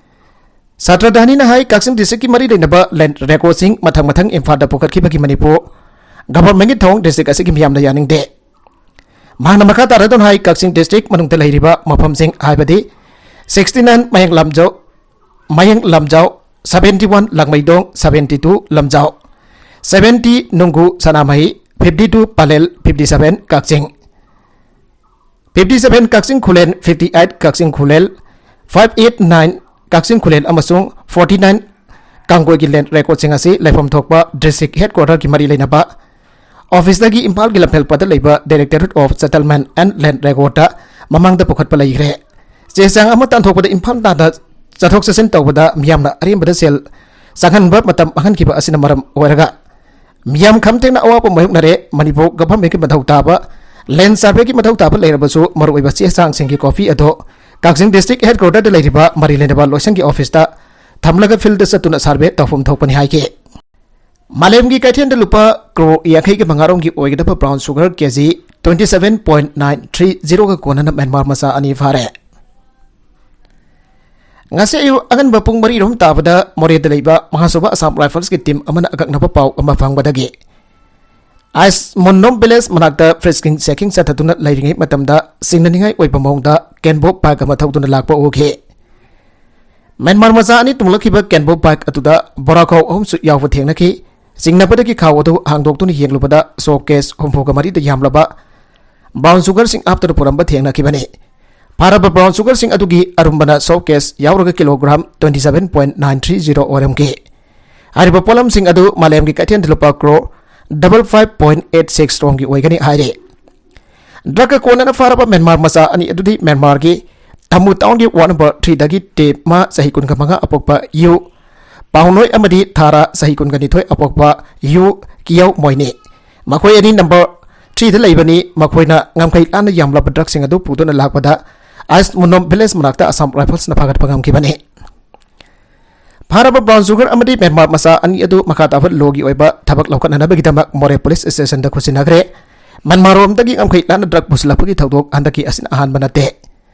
ꯁꯥꯇ꯭ꯔ ꯙꯥꯅꯤꯅ ꯍꯥꯏ, ꯀꯛꯆꯤꯡ district-ꯀꯤ ꯃꯔꯤ ꯂꯩꯅꯕ land record-ꯁꯤꯡ ꯃꯊꯪ ꯃꯊꯪ ꯏꯝꯐꯥꯜꯗ ꯄꯨꯈꯠꯈꯤꯕꯒꯤ ꯃꯅꯤꯄꯨꯔ government-ꯀꯤ ꯊꯧꯑꯣꯡ district ꯑꯁꯤꯒꯤ ꯃꯤꯌꯥꯝꯅ ꯌꯥꯅꯤꯡꯗꯦ꯫ ꯃꯍꯥꯛꯅ ꯃꯈꯥ ꯇꯥꯔꯗꯨꯅ ꯍꯥꯏ, ꯀꯛꯆꯤꯡ district ꯃꯅꯨꯡꯗ ꯂꯩꯔꯤꯕ ꯃꯐꯝꯁꯤꯡ ꯍꯥꯏꯕꯗꯤ sixty nine ꯃꯌꯥꯡ ꯂꯝꯖꯥꯎ, ꯃꯌꯥꯡ ꯂꯝꯖꯥꯎ, seventy one ꯂꯥꯡꯃꯩꯗꯣꯡ, seventy two ꯂꯝꯖꯥꯎ, seventy ꯅꯨꯡꯒꯨ ꯁꯅꯥꯃꯍꯤ, fifty two Pallel, fifty seven ꯀꯛꯆꯤꯡ, fifty seven ꯀꯛꯆꯤꯡ ꯈꯨꯂꯦꯟ, fifty eight ꯀꯛꯆꯤꯡ ꯈꯨꯂꯦꯟ, five eight nine ꯀꯛꯆꯤꯡ ꯈꯨꯂꯦꯟ ꯑꯃꯁꯨꯡ forty nine ꯇꯥꯡꯒꯣꯏꯒꯤ ꯂꯦꯟ ꯔꯦꯀꯣꯔꯗꯁꯤꯡ ꯑꯁꯤ ꯂꯩꯐꯝ ꯊꯣꯛꯄ ꯗꯤꯁꯇ꯭ꯔꯤꯛ ꯍꯦꯗꯀ꯭ꯋꯥꯇꯔꯒꯤ ꯃꯔꯤ ꯂꯩꯅꯕ ꯑꯣꯐꯤꯁꯇꯒꯤ ꯏꯝꯐꯥꯜꯒꯤ ꯂꯝꯐꯦꯜꯄꯗ ꯂꯩꯕ Directorate of Settlement and Land Recordꯇ ꯃꯃꯥꯡꯗ ꯄꯨꯈꯠꯄ ꯂꯩꯈ꯭ꯔꯦ꯫ ꯆꯦ ꯆꯥꯡ ꯑꯃ ꯇꯥꯟꯊꯣꯛꯄꯗ ꯏꯝꯐꯥꯜ ꯇꯥꯟꯅ ꯆꯠꯊꯣꯛ ꯆꯠꯁꯤꯟ ꯇꯧꯕꯗ ꯃꯤꯌꯥꯝꯅ ꯑꯔꯦꯝꯕꯗ ꯁꯦꯜ ꯆꯪꯍꯟꯕ ꯃꯇꯝ ꯃꯥꯡꯍꯟꯈꯤꯕ ꯑꯁꯤꯅ ꯃꯔꯝ ꯑꯣꯏꯔꯒ ꯃꯤꯌꯥꯝ ꯈꯝ ꯊꯦꯡꯅ ꯑꯋꯥꯕ ꯃꯥꯌꯣꯛꯅꯔꯦ꯫ ꯃꯅꯤꯄꯨꯔ ꯒꯚꯔꯟꯃꯦꯟꯠꯀꯤ ꯃꯊꯧ ꯇꯥꯕ ꯂꯦꯟ ꯁꯔꯚꯦꯒꯤ ꯃꯊꯧ ꯇꯥꯕ ꯂꯩꯔꯕꯁꯨ ꯃꯔꯨꯑꯣꯏꯕ ꯆꯦ ꯆꯥꯡꯁꯤꯡꯒꯤ ꯀꯣꯄꯤ ꯑꯗꯣ ꯀꯛꯆꯤꯡ ꯗꯤꯁꯇ꯭ꯔꯤꯛ ꯍꯦꯗꯀ꯭ꯋꯥꯇꯔꯗ ꯂꯩꯔꯤꯕ ꯃꯔꯤ ꯂꯩꯅꯕ ꯂꯣꯏꯁꯪꯒꯤ ꯑꯣꯐꯤꯁꯇ ꯊꯝꯂꯒ ꯐꯤꯜꯗ ꯆꯠꯇꯨꯅ ꯁꯔꯚꯦ ꯇꯧꯐꯝ ꯊꯣꯛꯄꯅꯤ ꯍꯥꯏꯈꯤ꯫ ꯃꯥꯂꯦꯝꯒꯤ ꯀꯩꯊꯦꯜꯗ ꯂꯨꯄꯥ ꯀ꯭ꯔꯣꯔ ꯌꯥꯡꯈꯩꯒ ꯃꯉꯥꯔꯣꯝꯒꯤ ꯑꯣꯏꯒꯗꯕ ꯕ꯭ꯔꯥꯎꯟ ꯁꯨꯒꯔ ꯀꯦꯖꯤ twenty seven point nine three zeroꯒ ꯀꯣꯟꯅꯅ ꯃ꯭ꯌꯥꯟꯃꯥꯔ ꯃꯆꯥ ꯑꯅꯤ ꯐꯥꯔꯦ꯫ ꯉꯁꯤ ꯑꯌꯨꯛ ꯑꯉꯟꯕ ꯄꯨꯡ ꯃꯔꯤꯔꯣꯝ ꯇꯥꯕꯗ ꯃꯣꯔꯦꯗ ꯂꯩꯕ ꯃꯍꯥꯁꯣꯚꯥ ꯑꯁꯥꯝ ꯔꯥꯏꯐꯜꯁꯀꯤ ꯇꯤꯝ ꯑꯃꯅ ꯑꯀꯛꯅꯕ ꯄꯥꯎ ꯑꯃ ꯐꯪꯕꯗꯒꯤ ꯑꯥꯏꯁ ꯃꯨꯟꯅꯣꯝ ꯚꯤꯂꯦꯖ ꯃꯅꯥꯛꯇ ꯐ꯭ꯔꯤꯁꯀꯤꯡ ꯆꯦꯀꯤꯡ ꯆꯠꯊꯗꯨꯅ ꯂꯩꯔꯤꯉꯩ ꯃꯇꯝꯗ ꯆꯤꯡꯅꯅꯤꯡꯉꯥꯏ ꯑꯣꯏꯕ ꯃꯑꯣꯡꯗ ꯀꯦꯟꯕꯣꯛ ꯕꯥꯏꯛ ꯑꯃ ꯊꯧꯗꯨꯅ ꯂꯥꯛꯄ ꯎꯈꯤ꯫ ꯃ꯭ꯌꯥꯟꯃꯥꯔ ꯃꯆꯥ ꯑꯅꯤ ꯇꯣꯡꯂꯛꯈꯤꯕ ꯀꯦꯟꯕꯣꯛ ꯕꯥꯏꯛ ꯑꯗꯨꯗ ꯕꯣꯔꯥꯈꯥꯎ ꯑꯍꯨꯝꯁꯨ ꯌꯥꯎꯕ ꯊꯦꯡꯅꯈꯤ꯫ ꯆꯤꯡꯅꯕꯗꯒꯤ ꯈꯥꯎ ꯑꯗꯨ ꯍꯥꯡꯗꯣꯛꯇꯨꯅ ꯌꯦꯡꯂꯨꯕꯗ ꯁꯣ ꯀꯦꯁ ꯍꯨꯝꯐꯨꯒ ꯃꯔꯤꯗ ꯌꯥꯝꯂꯕ ꯕ꯭ꯔꯥꯎꯟ ꯁꯨꯒꯔꯁꯤꯡ ꯍꯥꯞꯇꯨꯅ ꯄꯨꯔꯝꯕ ꯊꯦꯡꯅꯈꯤꯕꯅꯤ꯫ ꯐꯥꯔꯕ ꯕ꯭ꯔꯥꯎꯟ ꯁꯨꯒꯔꯁꯤꯡ ꯑꯗꯨꯒꯤ ꯑꯔꯨꯝꯕꯅ ꯁꯣ ꯀꯦꯁ ꯌꯥꯎꯔꯒ kilogram twenty seven point nine three zero ꯑꯣꯏꯔꯝꯈꯤ꯫ ꯍꯥꯏꯔꯤꯕ ꯄꯣꯠꯂꯝꯁꯤꯡ ꯑꯗꯨ ꯃꯥꯂꯦꯝꯒꯤ ꯀꯩꯊꯦꯜꯗ ꯂꯨꯄꯥ crore double five point eight six ꯔꯣꯝꯒꯤ ꯑꯣꯏꯒꯅꯤ ꯍꯥꯏꯔꯤ꯫ ꯗ꯭ꯔꯒꯀ ꯀꯣꯟꯅꯅ ꯐꯥꯔꯕ ꯃ꯭ꯌꯥꯟꯃꯥꯔ ꯃꯆꯥ ꯑꯅꯤ ꯑꯗꯨꯗꯤ ꯃ꯭ꯌꯥꯟꯃꯥꯔꯒꯤ ꯇꯥꯃꯨ ꯇꯥꯎꯟꯒꯤ ꯋꯥꯔꯗ ꯅꯝꯕꯔ ꯊ꯭ꯔꯤꯗꯒꯤ ꯇꯦꯃꯥ, ꯆꯍꯤ ꯀꯨꯟꯒ ꯃꯉꯥ ꯑꯄꯣꯛꯄ, ꯌꯨ ꯄꯥꯎꯅꯣꯏ ꯑꯃꯗꯤ ꯊꯥꯔꯥ, ꯆꯍꯤ ꯀꯨꯟꯒ ꯅꯤꯊꯣꯏ ꯑꯄꯣꯛꯄ, ꯌꯨ ꯀꯤꯌꯥꯎ ꯃꯣꯏꯅꯤ꯫ ꯃꯈꯣꯏ ꯑꯅꯤ ꯅꯝꯕꯔ ꯊ꯭ꯔꯤꯗ ꯂꯩꯕꯅꯤ꯫ ꯃꯈꯣꯏꯅ ꯉꯝꯈꯩ ꯂꯥꯟꯅ ꯌꯥꯝꯂꯕ ꯗ꯭ꯔꯒꯁꯤꯡ ꯑꯗꯨ ꯄꯨꯗꯨꯅ ꯂꯥꯛꯄꯗ ꯑꯥꯏꯁ ꯃꯨꯅꯣꯝ ꯚꯤꯂꯦꯖ ꯃꯅꯥꯛꯇ ꯑꯁꯥꯝ ꯔꯥꯏꯐꯜꯁꯅ ꯐꯥꯒꯠꯄ ꯉꯝꯈꯤꯕꯅꯤ꯫ ꯐꯥꯔꯕ ꯕ꯭ꯔꯥꯎꯟ ꯁꯨꯒꯔ ꯑꯃꯗꯤ ꯃ꯭ꯌꯥꯟꯃꯥꯔ ꯃꯆꯥ ꯑꯅꯤ ꯑꯗꯨ ꯃꯈꯥ ꯇꯥꯕ ꯂꯣꯒꯤ ꯑꯣꯏꯕ ꯊꯕꯛ ꯂꯧꯈꯠꯅꯅꯕꯒꯤꯗꯃꯛ ꯃꯣꯔꯦ ꯄꯨꯂꯤꯁ ꯁ꯭ꯇꯦꯁꯟꯗ ꯈꯨꯠꯁꯤꯟꯅꯈ꯭ꯔꯦ꯫ ꯃ꯭ꯌꯥꯟꯃꯥꯔꯔꯣꯝꯗꯒꯤ ꯉꯝꯈꯩ ꯂꯥꯟꯅ ꯗ꯭ꯔꯒ ꯄꯨꯁꯤꯜꯂꯛꯄꯒꯤ ꯊꯧꯗꯣꯛ ꯍꯟꯗꯛꯀꯤ ꯑꯁꯤꯅ ꯑꯍꯥꯟꯕ ꯅꯠꯇꯦ꯫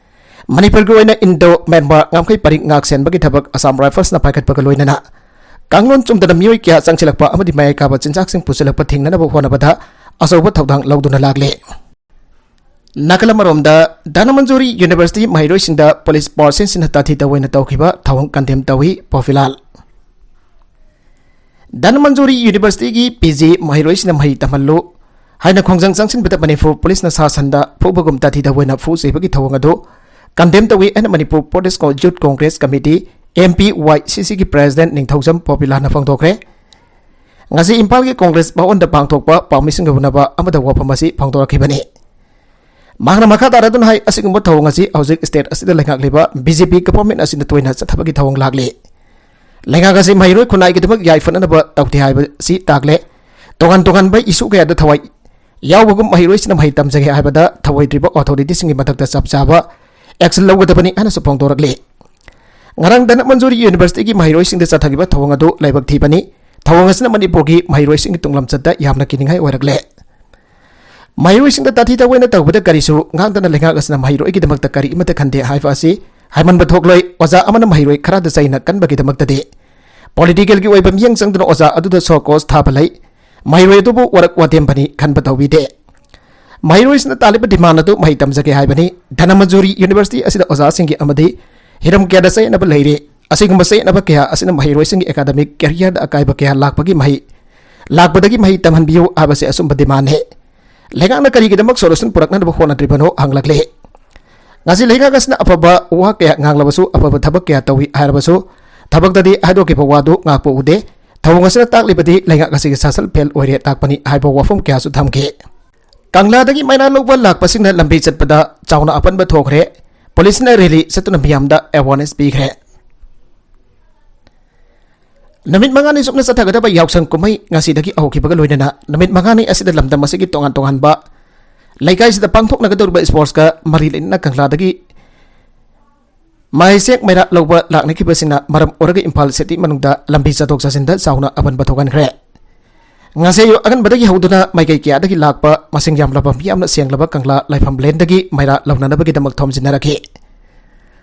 ꯃꯅꯤꯄꯨꯔꯒꯤ ꯑꯣꯏꯅ ꯏꯟꯗꯣ ꯃ꯭ꯌꯥꯟꯃꯥꯔ ꯉꯝꯈꯩ ꯄꯔꯤꯡ ꯉꯥꯛ ꯁꯦꯟꯕꯒꯤ ꯊꯕꯛ ꯑꯁꯥꯝ ꯔꯥꯏꯐꯜꯁꯅ ꯄꯥꯏꯈꯠꯄꯒ ꯂꯣꯏꯅꯅ ꯀꯥꯡꯂꯣꯟ ꯆꯨꯝꯗꯅ ꯃꯤꯑꯣꯏ ꯀꯌꯥ ꯆꯪꯁꯤꯜꯂꯛꯄ ꯑꯃꯗꯤ ꯃꯌꯥꯏ ꯀꯥꯕ ꯆꯤꯟꯖꯥꯛꯁꯤꯡ ꯄꯨꯁꯤꯜꯂꯛꯄ ꯊꯤꯡꯅꯅꯕ ꯍꯣꯠꯅꯕꯗ ꯑꯆꯧꯕ ꯊꯧꯗꯥꯡ ꯂꯧꯗꯨꯅ ꯂꯥꯛꯂꯤ꯫ ꯅꯥꯀꯜ ꯑꯃꯔꯣꯝꯗ, ꯙꯅꯃꯟꯖꯨꯔꯤ ꯌꯨꯅꯤꯚꯔꯁꯤꯇꯤ ꯃꯍꯩꯔꯣꯏꯁꯤꯡꯗ ꯄꯨꯂꯤꯁ ꯄꯥꯔꯁꯟꯁꯤꯡꯅ ꯇꯥꯊꯤ ꯇꯧꯑꯣꯏꯅ ꯇꯧꯈꯤꯕ ꯊꯧꯑꯣꯡ ꯀꯟꯗꯦꯝ ꯇꯧꯏ, ꯄꯣꯐꯤꯂꯥꯜ꯫ ꯙꯅꯃꯟꯖꯨꯔꯤ ꯌꯨꯅꯤꯚꯔꯁꯤꯇꯤꯒꯤ ꯄꯤ ꯖꯤ ꯃꯍꯩꯔꯣꯏꯁꯤꯡꯅ ꯃꯍꯩ ꯇꯝꯍꯜꯂꯨ ꯍꯥꯏꯅ ꯈꯣꯡꯖꯪ ꯆꯪꯁꯤꯟꯕꯗ ꯃꯅꯤꯄꯨꯔ ꯄꯨꯂꯤꯁꯅ ꯁꯥ ꯁꯟꯗ ꯐꯨꯕꯒꯨꯝ ꯇꯥꯊꯤ ꯇꯧꯑꯣꯏꯅ ꯐꯨ ꯆꯩꯕꯒꯤ ꯊꯧꯑꯣꯡ ꯑꯗꯨ ꯀꯟꯗꯦꯝ ꯇꯧꯏ ꯍꯥꯏꯅ ꯃꯅꯤꯄꯨꯔ ꯄ꯭ꯔꯣꯇꯦꯁ ꯀꯣ-, ꯌꯨꯠ ꯀꯣꯡꯒ꯭ꯔꯦꯁ ꯀꯃꯤꯇꯤ, ꯑꯦꯝ ꯄꯤ ꯋꯥꯏ ꯁꯤ ꯁꯤꯒꯤ ꯄ꯭ꯔꯦꯁꯤꯗꯦꯟꯠ ꯅꯤꯡꯊꯧꯖꯝ ꯄꯣꯄꯤꯂꯥꯅ ꯐꯣꯡꯗꯣꯛꯈ꯭ꯔꯦ꯫ ꯉꯁꯤ ꯏꯝꯐꯥꯜꯒꯤ ꯀꯣꯡꯒ꯭ꯔꯦꯁ ꯚꯋꯟꯗ ꯄꯥꯡꯊꯣꯛꯄ ꯄꯥꯎꯃꯤꯁꯤꯡꯒ ꯎꯅꯕ ꯑꯃꯗ ꯋꯥꯐꯝ ꯑꯁꯤ ꯐꯣꯡꯗꯣꯔꯛꯈꯤꯕꯅꯤ꯫ ꯃꯍꯥꯛꯅ ꯃꯈꯥ ꯇꯥꯔꯗꯨꯅ ꯍꯥꯏ, ꯑꯁꯤꯒꯨꯝꯕ ꯊꯧꯑꯣꯡ ꯑꯁꯤ ꯍꯧꯖꯤꯛ ꯁ꯭ꯇꯦꯠ ꯑꯁꯤꯗ ꯂꯩꯉꯥꯛꯂꯤꯕ ꯕꯤ ꯖꯦ ꯄꯤ ꯒꯚꯔꯟꯃꯦꯟꯠ ꯑꯁꯤꯅ ꯇꯣꯏꯅ ꯆꯠꯊꯕꯒꯤ ꯊꯧꯑꯣꯡ ꯂꯥꯛꯂꯤ꯫ ꯂꯩꯉꯥꯛ ꯑꯁꯤ ꯃꯍꯩꯔꯣꯏ ꯈꯨꯟꯅꯥꯏꯒꯤꯗꯃꯛ ꯌꯥꯏꯐꯅꯅꯕ ꯇꯧꯗꯦ ꯍꯥꯏꯕꯁꯤ ꯇꯥꯛꯂꯦ꯫ ꯇꯣꯉꯥꯟ ꯇꯣꯉꯥꯟꯕ ꯏꯁꯨ ꯀꯌꯥꯗ ꯊꯋꯥꯏ ꯌꯥꯎꯕꯒꯨꯝ ꯃꯍꯩꯔꯣꯏꯁꯤꯡꯅ ꯃꯍꯩ ꯇꯝꯖꯒꯦ ꯍꯥꯏꯕꯗ ꯊꯧꯑꯣꯏꯗ꯭ꯔꯤꯕ ꯑꯣꯊꯣꯔꯤꯇꯤꯁꯤꯡꯒꯤ ꯃꯊꯛꯇ ꯆꯞ ꯆꯥꯕ ꯑꯦꯛꯁꯟ ꯂꯧꯒꯗꯕꯅꯤ ꯍꯥꯏꯅꯁꯨ ꯐꯣꯡꯗꯣꯔꯛꯂꯤ꯫ ꯉꯔꯥꯡ ꯙꯅꯃꯟꯖꯨꯔꯤ ꯌꯨꯅꯤꯚꯔꯁꯤꯇꯤꯒꯤ ꯃꯍꯩꯔꯣꯏꯁꯤꯡꯗ ꯆꯠꯊꯈꯤꯕ ꯊꯧꯑꯣꯡ ꯑꯗꯨ ꯂꯥꯏꯕꯛ ꯊꯤꯕꯅꯤ꯫ ꯊꯧꯑꯣꯡ ꯑꯁꯤꯅ ꯃꯅꯤꯄꯨꯔꯒꯤ ꯃꯍꯩꯔꯣꯏꯁꯤꯡꯒꯤ ꯇꯨꯡꯂꯝꯆꯠꯇ ꯌꯥꯝꯅ ꯀꯤꯅꯤꯡꯉꯥꯏ ꯑꯣꯏꯔꯛꯂꯦ꯫ ꯃꯍꯩꯔꯣꯏꯁꯤꯡꯗ ꯇꯥꯊꯤ ꯇꯥꯑꯣꯏꯅ ꯇꯧꯕꯗ ꯀꯔꯤꯁꯨ ꯉꯥꯡꯗꯅ ꯂꯩꯉꯥꯛ ꯑꯁꯤꯅ ꯃꯍꯩꯔꯣꯏꯒꯤꯗꯃꯛꯇ ꯀꯔꯤ ꯑꯃꯠꯇ ꯈꯟꯗꯦ ꯍꯥꯏꯕ ꯑꯁꯤ ꯍꯥꯏꯃꯟꯕ ꯊꯣꯛꯂꯣꯏ꯫ ꯑꯣꯖꯥ ꯑꯃꯅ ꯃꯍꯩꯔꯣꯏ ꯈꯔꯗ ꯆꯩꯅ ꯀꯟꯕꯒꯤꯗꯃꯛꯇꯗꯤ ꯄꯣꯂꯤꯇꯤꯀꯦꯜꯒꯤ ꯑꯣꯏꯕ ꯃꯤꯠꯌꯦꯡ ꯆꯪꯗꯅ ꯑꯣꯖꯥ ꯑꯗꯨꯗ ꯁꯣ ꯀꯣꯁ ꯊꯥꯕ ꯂꯩ꯫ ꯃꯍꯩꯔꯣꯏ ꯑꯗꯨꯕꯨ ꯋꯥꯔꯛ ꯋꯥꯇꯦꯝꯕꯅꯤ ꯈꯟꯕ ꯇꯧꯕꯤꯗꯦ꯫ ꯃꯍꯩꯔꯣꯏꯁꯤꯡꯅ ꯇꯥꯜꯂꯤꯕ ꯗꯤꯃꯥꯟ ꯑꯗꯨ ꯃꯍꯩ ꯇꯝꯖꯒꯦ ꯍꯥꯏꯕꯅꯤ꯫ ꯙꯅꯃꯟꯖꯨꯔꯤ ꯌꯨꯅꯤꯚꯔꯁꯤꯇꯤ ꯑꯁꯤꯗ ꯑꯣꯖꯥꯁꯤꯡꯒꯤ ꯑꯃꯗꯤ ꯍꯤꯔꯝ ꯀꯌꯥꯗ ꯆꯌꯦꯠꯅꯕ ꯂꯩꯔꯤ꯫ ꯑꯁꯤꯒꯨꯝꯕ ꯆꯌꯦꯠꯅꯕ ꯀꯌꯥ ꯑꯁꯤꯅ ꯃꯍꯩꯔꯣꯏꯁꯤꯡꯒꯤ ꯑꯦꯀꯥꯗꯃꯤꯛ ꯀꯦꯔꯤꯌꯔꯗ ꯑꯀꯥꯏꯕ ꯀꯌꯥ ꯂꯥꯛꯄꯒꯤ ꯃꯍꯩ, ꯂꯥꯛꯄꯗꯒꯤ ꯃꯍꯩ ꯇꯝꯍꯟꯕꯤꯌꯨ ꯍꯥꯏꯕꯁꯤ ꯑꯆꯨꯝꯕ ꯗꯤꯃꯥꯟꯅꯤ꯫ ꯂꯩꯉꯥꯛꯅ ꯀꯔꯤꯒꯤꯗꯃꯛ ꯁꯣꯂꯨꯁꯟ ꯄꯨꯔꯛꯅꯅꯕ ꯍꯣꯠꯅꯗ꯭ꯔꯤꯕꯅꯣ ꯍꯪꯂꯛꯂꯤ꯫ ꯉꯁꯤ ꯂꯩꯉꯥꯛ ꯑꯁꯤꯅ ꯑꯐꯕ ꯋꯥ ꯀꯌꯥ ꯉꯥꯡꯂꯕꯁꯨ, ꯑꯐꯕ ꯊꯕꯛ ꯀꯌꯥ ꯇꯧꯏ ꯍꯥꯏꯔꯕꯁꯨ, ꯊꯕꯛꯇꯗꯤ ꯍꯥꯏꯗꯣꯛꯈꯤꯕ ꯋꯥꯗꯨ ꯉꯥꯛꯄ ꯎꯗꯦ꯫ ꯊꯧꯑꯣꯡ ꯑꯁꯤꯅ ꯇꯥꯛꯂꯤꯕꯗꯤ ꯂꯩꯉꯥꯛ ꯑꯁꯤꯒꯤ ꯁꯥꯁꯟ ꯐꯦꯜ ꯑꯣꯏꯔꯦ ꯇꯥꯛꯄꯅꯤ ꯍꯥꯏꯕ ꯋꯥꯐꯝ ꯀꯌꯥꯁꯨ ꯊꯝꯈꯤ꯫ ꯀꯪꯂꯥꯗꯒꯤ ꯃꯩꯔꯥ ꯂꯧꯕ ꯂꯥꯛꯄꯁꯤꯡꯅ ꯂꯝꯕꯤ ꯆꯠꯄꯗ ꯆꯥꯎꯅ ꯑꯄꯟꯕ ꯊꯣꯛꯈ꯭ꯔꯦ꯫ ꯄꯨꯂꯤꯁꯅ ꯔꯦꯂꯤ ꯆꯠꯇꯨꯅ ꯃꯤꯌꯥꯝꯗ ꯑꯦꯋꯥꯔꯅꯦꯁ ꯄꯤꯈ꯭ꯔꯦ꯫ ꯅꯨꯃꯤꯠ ꯃꯉꯥꯅꯤ ꯆꯨꯞꯅ ꯆꯠꯊꯒꯗꯕ ꯌꯥꯎꯁꯪ ꯀꯨꯝꯍꯩ ꯉꯁꯤꯗꯒꯤ ꯍꯧꯈꯤꯕꯒ ꯂꯣꯏꯅꯅ ꯅꯨꯃꯤꯠ ꯃꯉꯥꯅꯤ ꯑꯁꯤꯗ ꯂꯝꯗꯝ ꯑꯁꯤꯒꯤ ꯇꯣꯉꯥꯟ ꯇꯣꯉꯥꯟꯕ ꯂꯩꯀꯥꯏꯁꯤꯗ ꯄꯥꯡꯊꯣꯛꯅꯒꯗꯧꯔꯤꯕ ꯁ꯭ꯄꯣꯔꯠꯁꯀ ꯃꯔꯤ ꯂꯩꯅꯅ ꯀꯪꯂꯥꯗꯒꯤ ꯃꯍꯩꯁꯦꯡ ꯃꯩꯔꯥ ꯂꯧꯕ ꯂꯥꯛꯅꯈꯤꯕꯁꯤꯡꯅ ꯃꯔꯝ ꯑꯣꯏꯔꯒ ꯏꯝꯐꯥꯜ ꯁꯤꯇꯤ ꯃꯅꯨꯡꯗ ꯂꯝꯕꯤ ꯆꯠꯊꯣꯛ ꯆꯠꯁꯤꯟꯗ ꯆꯥꯎꯅ ꯑꯄꯟꯕ ꯊꯣꯛꯍꯟꯈ꯭ꯔꯦ꯫ ꯉꯁꯤ ꯑꯌꯨꯛ ꯑꯉꯟꯕꯗꯒꯤ ꯍꯧꯗꯨꯅ ꯃꯥꯏꯀꯩ ꯀꯌꯥꯗꯒꯤ ꯂꯥꯛꯄ ꯃꯁꯤꯡ ꯌꯥꯝꯂꯕ ꯃꯤꯌꯥꯝꯅ ꯁꯦꯡꯂꯕ ꯀꯪꯂꯥ ꯂꯥꯏꯐꯝ ꯂꯦꯟꯗꯒꯤ ꯃꯩꯔꯥ ꯂꯧꯅꯅꯕꯒꯤꯗꯃꯛ ꯊꯣꯝꯖꯤꯟꯅꯔꯛꯈꯤ꯫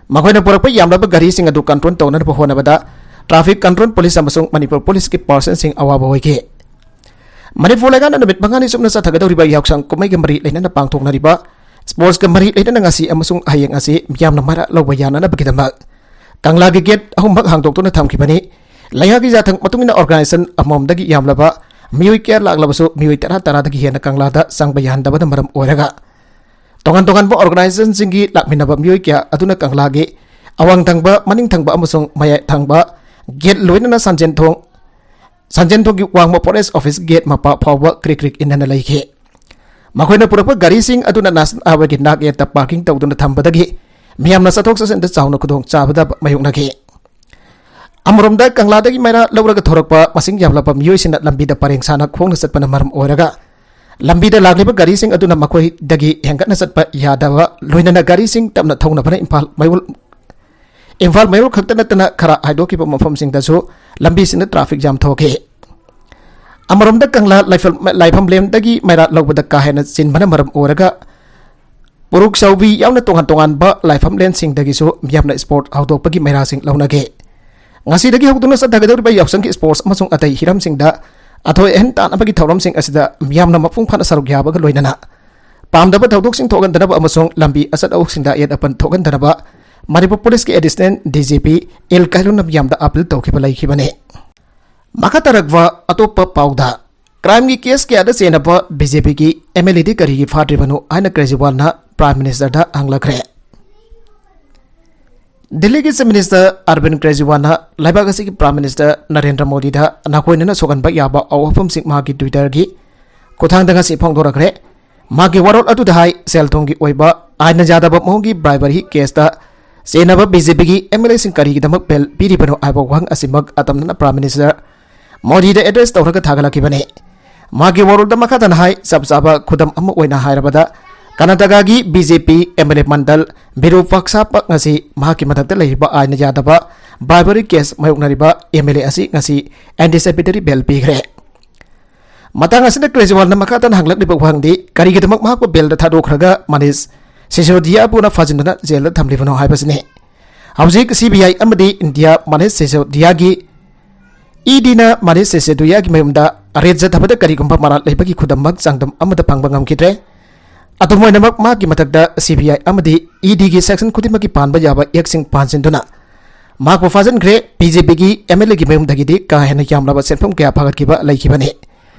ꯃꯈꯣꯏꯅ ꯄꯨꯔꯛꯄ ꯌꯥꯝꯂꯕ ꯒꯥꯔꯤꯁꯤꯡ ꯑꯗꯨ ꯀꯟꯇ꯭ꯔꯣꯜ ꯇꯧꯅꯅꯕ ꯍꯣꯠꯅꯕꯗ ꯇ꯭ꯔꯥꯐꯤꯛ ꯀꯟꯇ꯭ꯔꯣꯜ ꯄꯨꯂꯤꯁ ꯑꯃꯁꯨꯡ ꯃꯅꯤꯄꯨꯔ ꯄꯨꯂꯤꯁꯀꯤ ꯄꯥꯔꯁꯟꯁꯤꯡ ꯑꯋꯥꯕ ꯑꯣꯏꯈꯤ꯫ ꯃꯅꯤꯄꯨꯔ ꯂꯩꯉꯥꯛꯅ ꯅꯨꯃꯤꯠ ꯃꯉꯥꯅꯤ ꯆꯨꯞꯅ ꯆꯠꯊꯒꯗꯧꯔꯤꯕ ꯌꯥꯎꯁꯪ ꯀꯨꯝꯍꯩꯒ ꯃꯔꯤ ꯂꯩꯅꯅ ꯄꯥꯡꯊꯣꯛꯅꯔꯤꯕ ꯁ꯭ꯄꯣꯔꯠꯁꯀ ꯃꯔꯤ ꯂꯩꯅꯅ ꯉꯁꯤ ꯑꯃꯁꯨꯡ ꯍꯌꯦꯡ ꯑꯁꯤ ꯃꯤꯌꯥꯝꯅ ꯃꯔꯥ ꯂꯧꯕ ꯌꯥꯅꯅꯕꯒꯤꯗꯃꯛ ꯀꯪꯂꯥꯒꯤ ꯒꯦꯠ ꯑꯍꯨꯝꯃꯛ ꯍꯥꯡꯗꯣꯛꯇꯨꯅ ꯊꯝꯈꯤꯕꯅꯤ꯫ ꯂꯩꯉꯥꯛꯀꯤ ꯌꯥꯊꯪ ꯃꯇꯨꯡ ꯏꯟꯅ ꯑꯣꯔꯒꯅꯥꯏꯖꯦꯁꯟ ꯑꯃꯃꯝꯗꯒꯤ ꯌꯥꯝꯂꯕ ꯃꯤꯑꯣꯏ ꯀꯌꯥ ꯂꯥꯛꯂꯕꯁꯨ ꯃꯤꯑꯣꯏ ꯇꯔꯥ, ꯇꯔꯥꯗꯒꯤ ꯍꯦꯟꯅ ꯀꯪꯂꯥꯗ ꯆꯪꯕ ꯌꯥꯍꯟꯗꯕꯅ ꯃꯔꯝ ꯑꯣꯏꯔꯒ ꯇꯣꯉꯥꯟ ꯇꯣꯉꯥꯟꯕ ꯑꯣꯔꯒꯅꯥꯏꯖꯦꯁꯟꯁꯤꯡꯒꯤ ꯂꯥꯛꯃꯤꯟꯅꯕ ꯃꯤꯑꯣꯏ ꯀꯌꯥ ꯑꯗꯨꯅ ꯀꯪꯂꯥꯒꯤ ꯑꯋꯥꯡ ꯊꯪꯕ, ꯃꯅꯤꯡ ꯊꯪꯕ ꯑꯃꯁꯨꯡ ꯃꯌꯥꯏ ꯊꯪꯕ ꯒꯦꯠ ꯂꯣꯏꯅꯅ ꯁꯟꯖꯦꯟꯊꯣꯡ, ꯁꯟꯖꯦꯟꯊꯣꯡꯒꯤ ꯋꯥꯡꯃ ꯐꯣꯔꯦꯁ ꯑꯣꯐꯤꯁ ꯒꯦꯠ ꯃꯄꯥ ꯐꯥꯎꯕ ꯀ꯭ꯔꯤꯛ ꯀ꯭ꯔꯤꯛ ꯏꯟꯅꯅ ꯂꯩꯈꯤ꯫ ꯃꯈꯣꯏꯅ ꯄꯨꯔꯛꯄ ꯒꯥꯔꯤꯁꯤꯡ ꯑꯗꯨꯅ ꯅꯦꯁꯅꯦꯜ ꯍꯥꯏꯋꯦꯒꯤ ꯅꯥꯛ ꯌꯦꯠꯇ ꯄꯥꯔꯀꯤꯡ ꯇꯧꯗꯨꯅ ꯊꯝꯕꯗꯒꯤ ꯃꯤꯌꯥꯝꯅ ꯆꯠꯊꯣꯛ ꯆꯠꯁꯤꯟꯗ ꯆꯥꯎꯅ ꯈꯨꯗꯣꯡ ꯆꯥꯕꯗ ꯃꯥꯌꯣꯛꯅꯈꯤ꯫ ꯑꯃꯔꯣꯝꯗ, ꯀꯪꯂꯥꯗꯒꯤ ꯃꯩꯔꯥ ꯂꯧꯔꯒ ꯊꯧꯔꯛꯄ ꯃꯁꯤꯡ ꯌꯥꯝꯂꯕ ꯃꯤꯑꯣꯏꯁꯤꯡꯅ ꯂꯝꯕꯤꯗ ꯄꯔꯦꯡ ꯁꯥꯅ ꯈꯣꯡꯅ ꯆꯠꯄꯅ ꯃꯔꯝ ꯑꯣꯏꯔꯒ, ꯂꯝꯕꯤꯗ ꯂꯥꯛꯂꯤꯕ ꯒꯥꯔꯤꯁꯤꯡ ꯑꯗꯨꯅ ꯃꯈꯣꯏꯗꯒꯤ ꯍꯦꯟꯒꯠꯅ ꯆꯠꯄ ꯌꯥꯗꯕ, ꯂꯣꯏꯅꯅ ꯒꯥꯔꯤꯁꯤꯡ ꯇꯞꯅ ꯊꯧꯅꯕꯅ ꯏꯝꯐꯥꯜ ꯃꯌꯣꯜ, ꯏꯝꯐꯥꯜ ꯃꯌꯣꯜ ꯈꯛꯇ ꯅꯠꯇꯅ ꯈꯔ ꯍꯥꯏꯗꯣꯛꯈꯤꯕ ꯃꯐꯝꯁꯤꯡꯗꯁꯨ ꯂꯝꯕꯤꯁꯤꯡꯗ ꯇ꯭ꯔꯥꯐꯤꯛ ꯖꯥꯝ ꯊꯣꯛꯈꯤ꯫ ꯑꯃꯔꯣꯝꯗ, ꯀꯪꯂꯥ ꯂꯥꯏꯐꯝ, ꯂꯥꯏꯐꯝꯂꯦꯟꯗꯒꯤ ꯃꯩꯔꯥ ꯂꯧꯕꯗ ꯀꯥ ꯍꯦꯟꯅ ꯆꯤꯟꯕꯅ ꯃꯔꯝ ꯑꯣꯏꯔꯒ, ꯄꯨꯔꯨꯛ ꯆꯥꯎꯕꯤ ꯌꯥꯎꯅ ꯇꯣꯉꯥꯟ ꯇꯣꯉꯥꯟꯕ ꯂꯥꯏꯐꯝꯂꯦꯟꯁꯤꯡꯗꯒꯤꯁꯨ ꯃꯤꯌꯥꯝꯅ ꯁ꯭ꯄꯣꯔꯠ ꯍꯧꯗꯣꯛꯄꯒꯤ ꯃꯩꯔꯥꯁꯤꯡ ꯂꯧꯅꯈꯤ꯫ ꯉꯁꯤꯗꯒꯤ ꯍꯧꯗꯨꯅ ꯆꯠꯊꯒꯗꯧꯔꯤꯕ ꯌꯥꯎꯁꯪꯒꯤ ꯁ꯭ꯄꯣꯔꯠꯁ ꯑꯃꯁꯨꯡ ꯑꯇꯩ ꯍꯤꯔꯝꯁꯤꯡꯗ ꯑꯊꯣꯏ ꯑꯍꯦꯟ ꯇꯥꯟꯅꯕꯒꯤ ꯊꯧꯔꯝꯁꯤꯡ ꯑꯁꯤꯗ ꯃꯤꯌꯥꯝꯅ ꯃꯄꯨꯡ ꯐꯥꯅ ꯁꯔꯨꯛ ꯌꯥꯕꯒ ꯂꯣꯏꯅꯅ ꯄꯥꯝꯗꯕ ꯊꯧꯗꯣꯛꯁꯤꯡ ꯊꯣꯛꯍꯟꯗꯅꯕ ꯑꯃꯁꯨꯡ ꯂꯝꯕꯤ ꯑꯆꯠ ꯑꯋꯣꯛꯁꯤꯡꯗ ꯑꯌꯦꯠ ꯑꯄꯟ ꯊꯣꯛꯍꯟꯗꯅꯕ ꯃꯅꯤꯄꯨꯔ ꯄꯨꯂꯤꯁꯀꯤ additional D G P L ꯀꯥꯏꯂꯨꯅ ꯃꯤꯌꯥꯝꯗ ꯑꯥꯄꯤꯜ ꯇꯧꯈꯤꯕ ꯂꯩꯈꯤꯕꯅꯤ꯫ ꯃꯈꯥ ꯇꯥꯔꯛꯄ ꯑꯇꯣꯞꯄ ꯄꯥꯎꯗ, ꯀ꯭ꯔꯥꯏꯝꯒꯤ ꯀꯦꯁ ꯀꯌꯥꯗ ꯆꯦꯟꯅꯕ ꯕꯤ ꯖꯦ ꯄꯤꯒꯤ ꯑꯦꯝ ꯑꯦꯜ ꯑꯦꯗꯤ ꯀꯔꯤꯒꯤ ꯐꯥꯗ꯭ꯔꯤꯕꯅꯣ ꯍꯥꯏꯅ ꯀ꯭ꯔꯦꯖꯤꯋꯥꯜꯅ ꯄ꯭ꯔꯥꯏꯝ ꯃꯤꯅꯤꯁꯇꯔꯗ ꯍꯪꯂꯛꯈ꯭ꯔꯦ꯫ ꯗꯤꯜꯂꯤꯒꯤ ꯆꯤꯐ ꯃꯤꯅꯤꯁꯇꯔ ꯑꯔꯕꯤꯟ ꯀ꯭ꯔꯦꯖꯤꯋꯥꯜꯅ ꯂꯩꯕꯥꯛ ꯑꯁꯤꯒꯤ ꯄ꯭ꯔꯥꯏꯝ ꯃꯤꯅꯤꯁꯇꯔ ꯅꯔꯦꯟꯗ꯭ꯔ ꯃꯣꯗꯤꯗ ꯅꯥꯀꯣꯏꯅꯅ ꯁꯣꯛꯍꯟꯕ ꯌꯥꯕ ꯑꯋꯥꯐꯝꯁꯤꯡ ꯃꯍꯥꯛꯀꯤ ꯇ꯭ꯋꯤꯇꯔꯒꯤ ꯈꯨꯠꯊꯥꯡꯗ ꯉꯁꯤ ꯐꯣꯡꯗꯣꯔꯛꯈ꯭ꯔꯦ꯫ ꯃꯍꯥꯛꯀꯤ ꯋꯥꯔꯣꯜ ꯑꯗꯨꯗ ꯍꯥꯏ, ꯁꯦꯜ ꯊꯨꯝꯒꯤ ꯑꯣꯏꯕ ꯑꯥꯏꯟꯅ ꯌꯥꯗꯕ ꯃꯑꯣꯡꯒꯤ ꯕ꯭ꯔꯥꯏꯕꯔꯤ ꯀꯦꯁꯇ ꯆꯦꯟꯅꯕ ꯕꯤ ꯖꯦ ꯄꯤꯒꯤ ꯑꯦꯝ ꯑꯦꯜ ꯑꯦꯁꯤꯡ ꯀꯔꯤꯒꯤꯗꯃꯛ ꯕꯦꯜ ꯄꯤꯔꯤꯕꯅꯣ ꯍꯥꯏꯕ ꯋꯥꯍꯪ ꯑꯁꯤꯃꯛ ꯑꯇꯝꯅꯅ ꯄ꯭ꯔꯥꯏꯝ ꯃꯤꯅꯤꯁꯇꯔ ꯃꯣꯗꯤꯗ ꯑꯦꯗ꯭ꯔꯦꯁ ꯇꯧꯔꯒ ꯊꯥꯒꯠꯂꯛꯈꯤꯕꯅꯤ꯫ ꯃꯍꯥꯛꯀꯤ ꯋꯥꯔꯣꯜꯗ ꯃꯈꯥ ꯇꯥꯅ ꯍꯥꯏ, ꯆꯞ ꯆꯥꯕ ꯈꯨꯗꯝ ꯑꯃ ꯑꯣꯏꯅ ꯍꯥꯏꯔꯕꯗ, ꯀꯔꯅꯥꯇꯀꯥꯒꯤ B J P M L A Mandal Virupakshappa ꯉꯁꯤ ꯃꯍꯥꯛꯀꯤ ꯃꯊꯛꯇ ꯂꯩꯔꯤꯕ ꯑꯥꯏꯟꯅ ꯌꯥꯗꯕ ꯕ꯭ꯔꯥꯏꯕꯔꯤ ꯀꯦꯁ ꯃꯥꯌꯣꯛꯅꯔꯤꯕ ꯑꯦꯝ ꯑꯦꯜ ꯑꯦ ꯑꯁꯤ ꯉꯁꯤ ꯑꯦꯟꯇꯤꯁꯤꯄꯦꯇꯔꯤ ꯕꯦꯜ ꯄꯤꯈ꯭ꯔꯦ꯫ ꯃꯇꯥꯡ ꯑꯁꯤꯗ ꯀ꯭ꯔꯦꯖꯤꯋꯥꯜꯅ ꯃꯈꯥ ꯇꯥꯅ ꯍꯪꯂꯛꯂꯤꯕ ꯋꯥꯍꯪꯗꯤ, ꯀꯔꯤꯒꯤꯗꯃꯛ ꯃꯍꯥꯛꯄꯨ ꯕꯦꯜꯗ ꯊꯥꯗꯣꯛꯈ꯭ꯔꯒ ꯃꯅꯤꯁ ꯁꯤꯁꯣꯗꯤꯌꯥꯕꯨꯅ ꯐꯥꯖꯤꯟꯗꯨꯅ ꯖꯦꯜꯗ ꯊꯝꯂꯤꯕꯅꯣ ꯍꯥꯏꯕꯁꯤꯅꯤ꯫ ꯍꯧꯖꯤꯛ ꯁꯤ ꯕꯤ ꯑꯥꯏ ꯑꯃꯗꯤ ꯏꯟꯗꯤꯌꯥ ꯃꯅꯤꯁ ꯁꯤꯁꯣꯗꯤꯌꯥꯒꯤ, ꯏ ꯗꯤꯅ ꯃꯅꯤꯁ ꯁꯤꯁꯣꯗꯤꯌꯥꯒꯤ ꯃꯌꯨꯝꯗ ꯔꯦꯗ ꯆꯠꯊꯕꯗ ꯀꯔꯤꯒꯨꯝꯕ ꯃꯔꯥꯜ ꯂꯩꯕꯒꯤ ꯈꯨꯗꯝꯃꯛ ꯆꯥꯡꯗꯝ ꯑꯃꯗ ꯐꯪꯕ ꯉꯝꯈꯤꯗ꯭ꯔꯦ꯫ ꯑꯗꯨꯝ ꯑꯣꯏꯅꯃꯛ, ꯃꯍꯥꯛꯀꯤ ꯃꯊꯛꯇ ꯁꯤ ꯕꯤ ꯑꯥꯏ ꯑꯃꯗꯤ ꯏ ꯗꯤꯒꯤ ꯁꯦꯛꯁꯟ ꯈꯨꯗꯤꯡꯃꯛꯀꯤ ꯄꯥꯟꯕ ꯌꯥꯕ ꯑꯦꯛꯁꯤꯡ ꯄꯥꯟꯁꯤꯟꯗꯨꯅ ꯃꯍꯥꯛꯄꯨ ꯐꯥꯖꯤꯟꯈ꯭ꯔꯦ꯫ ꯕꯤ ꯖꯦ ꯄꯤꯒꯤ ꯑꯦꯝ ꯑꯦꯜ ꯑꯦꯒꯤ ꯃꯌꯨꯝꯗꯒꯤꯗꯤ ꯀꯥ ꯍꯦꯟꯅ ꯌꯥꯝꯂꯕ ꯁꯦꯟꯐꯝ ꯀꯌꯥ ꯐꯥꯒꯠꯈꯤꯕ ꯂꯩꯈꯤꯕꯅꯤ꯫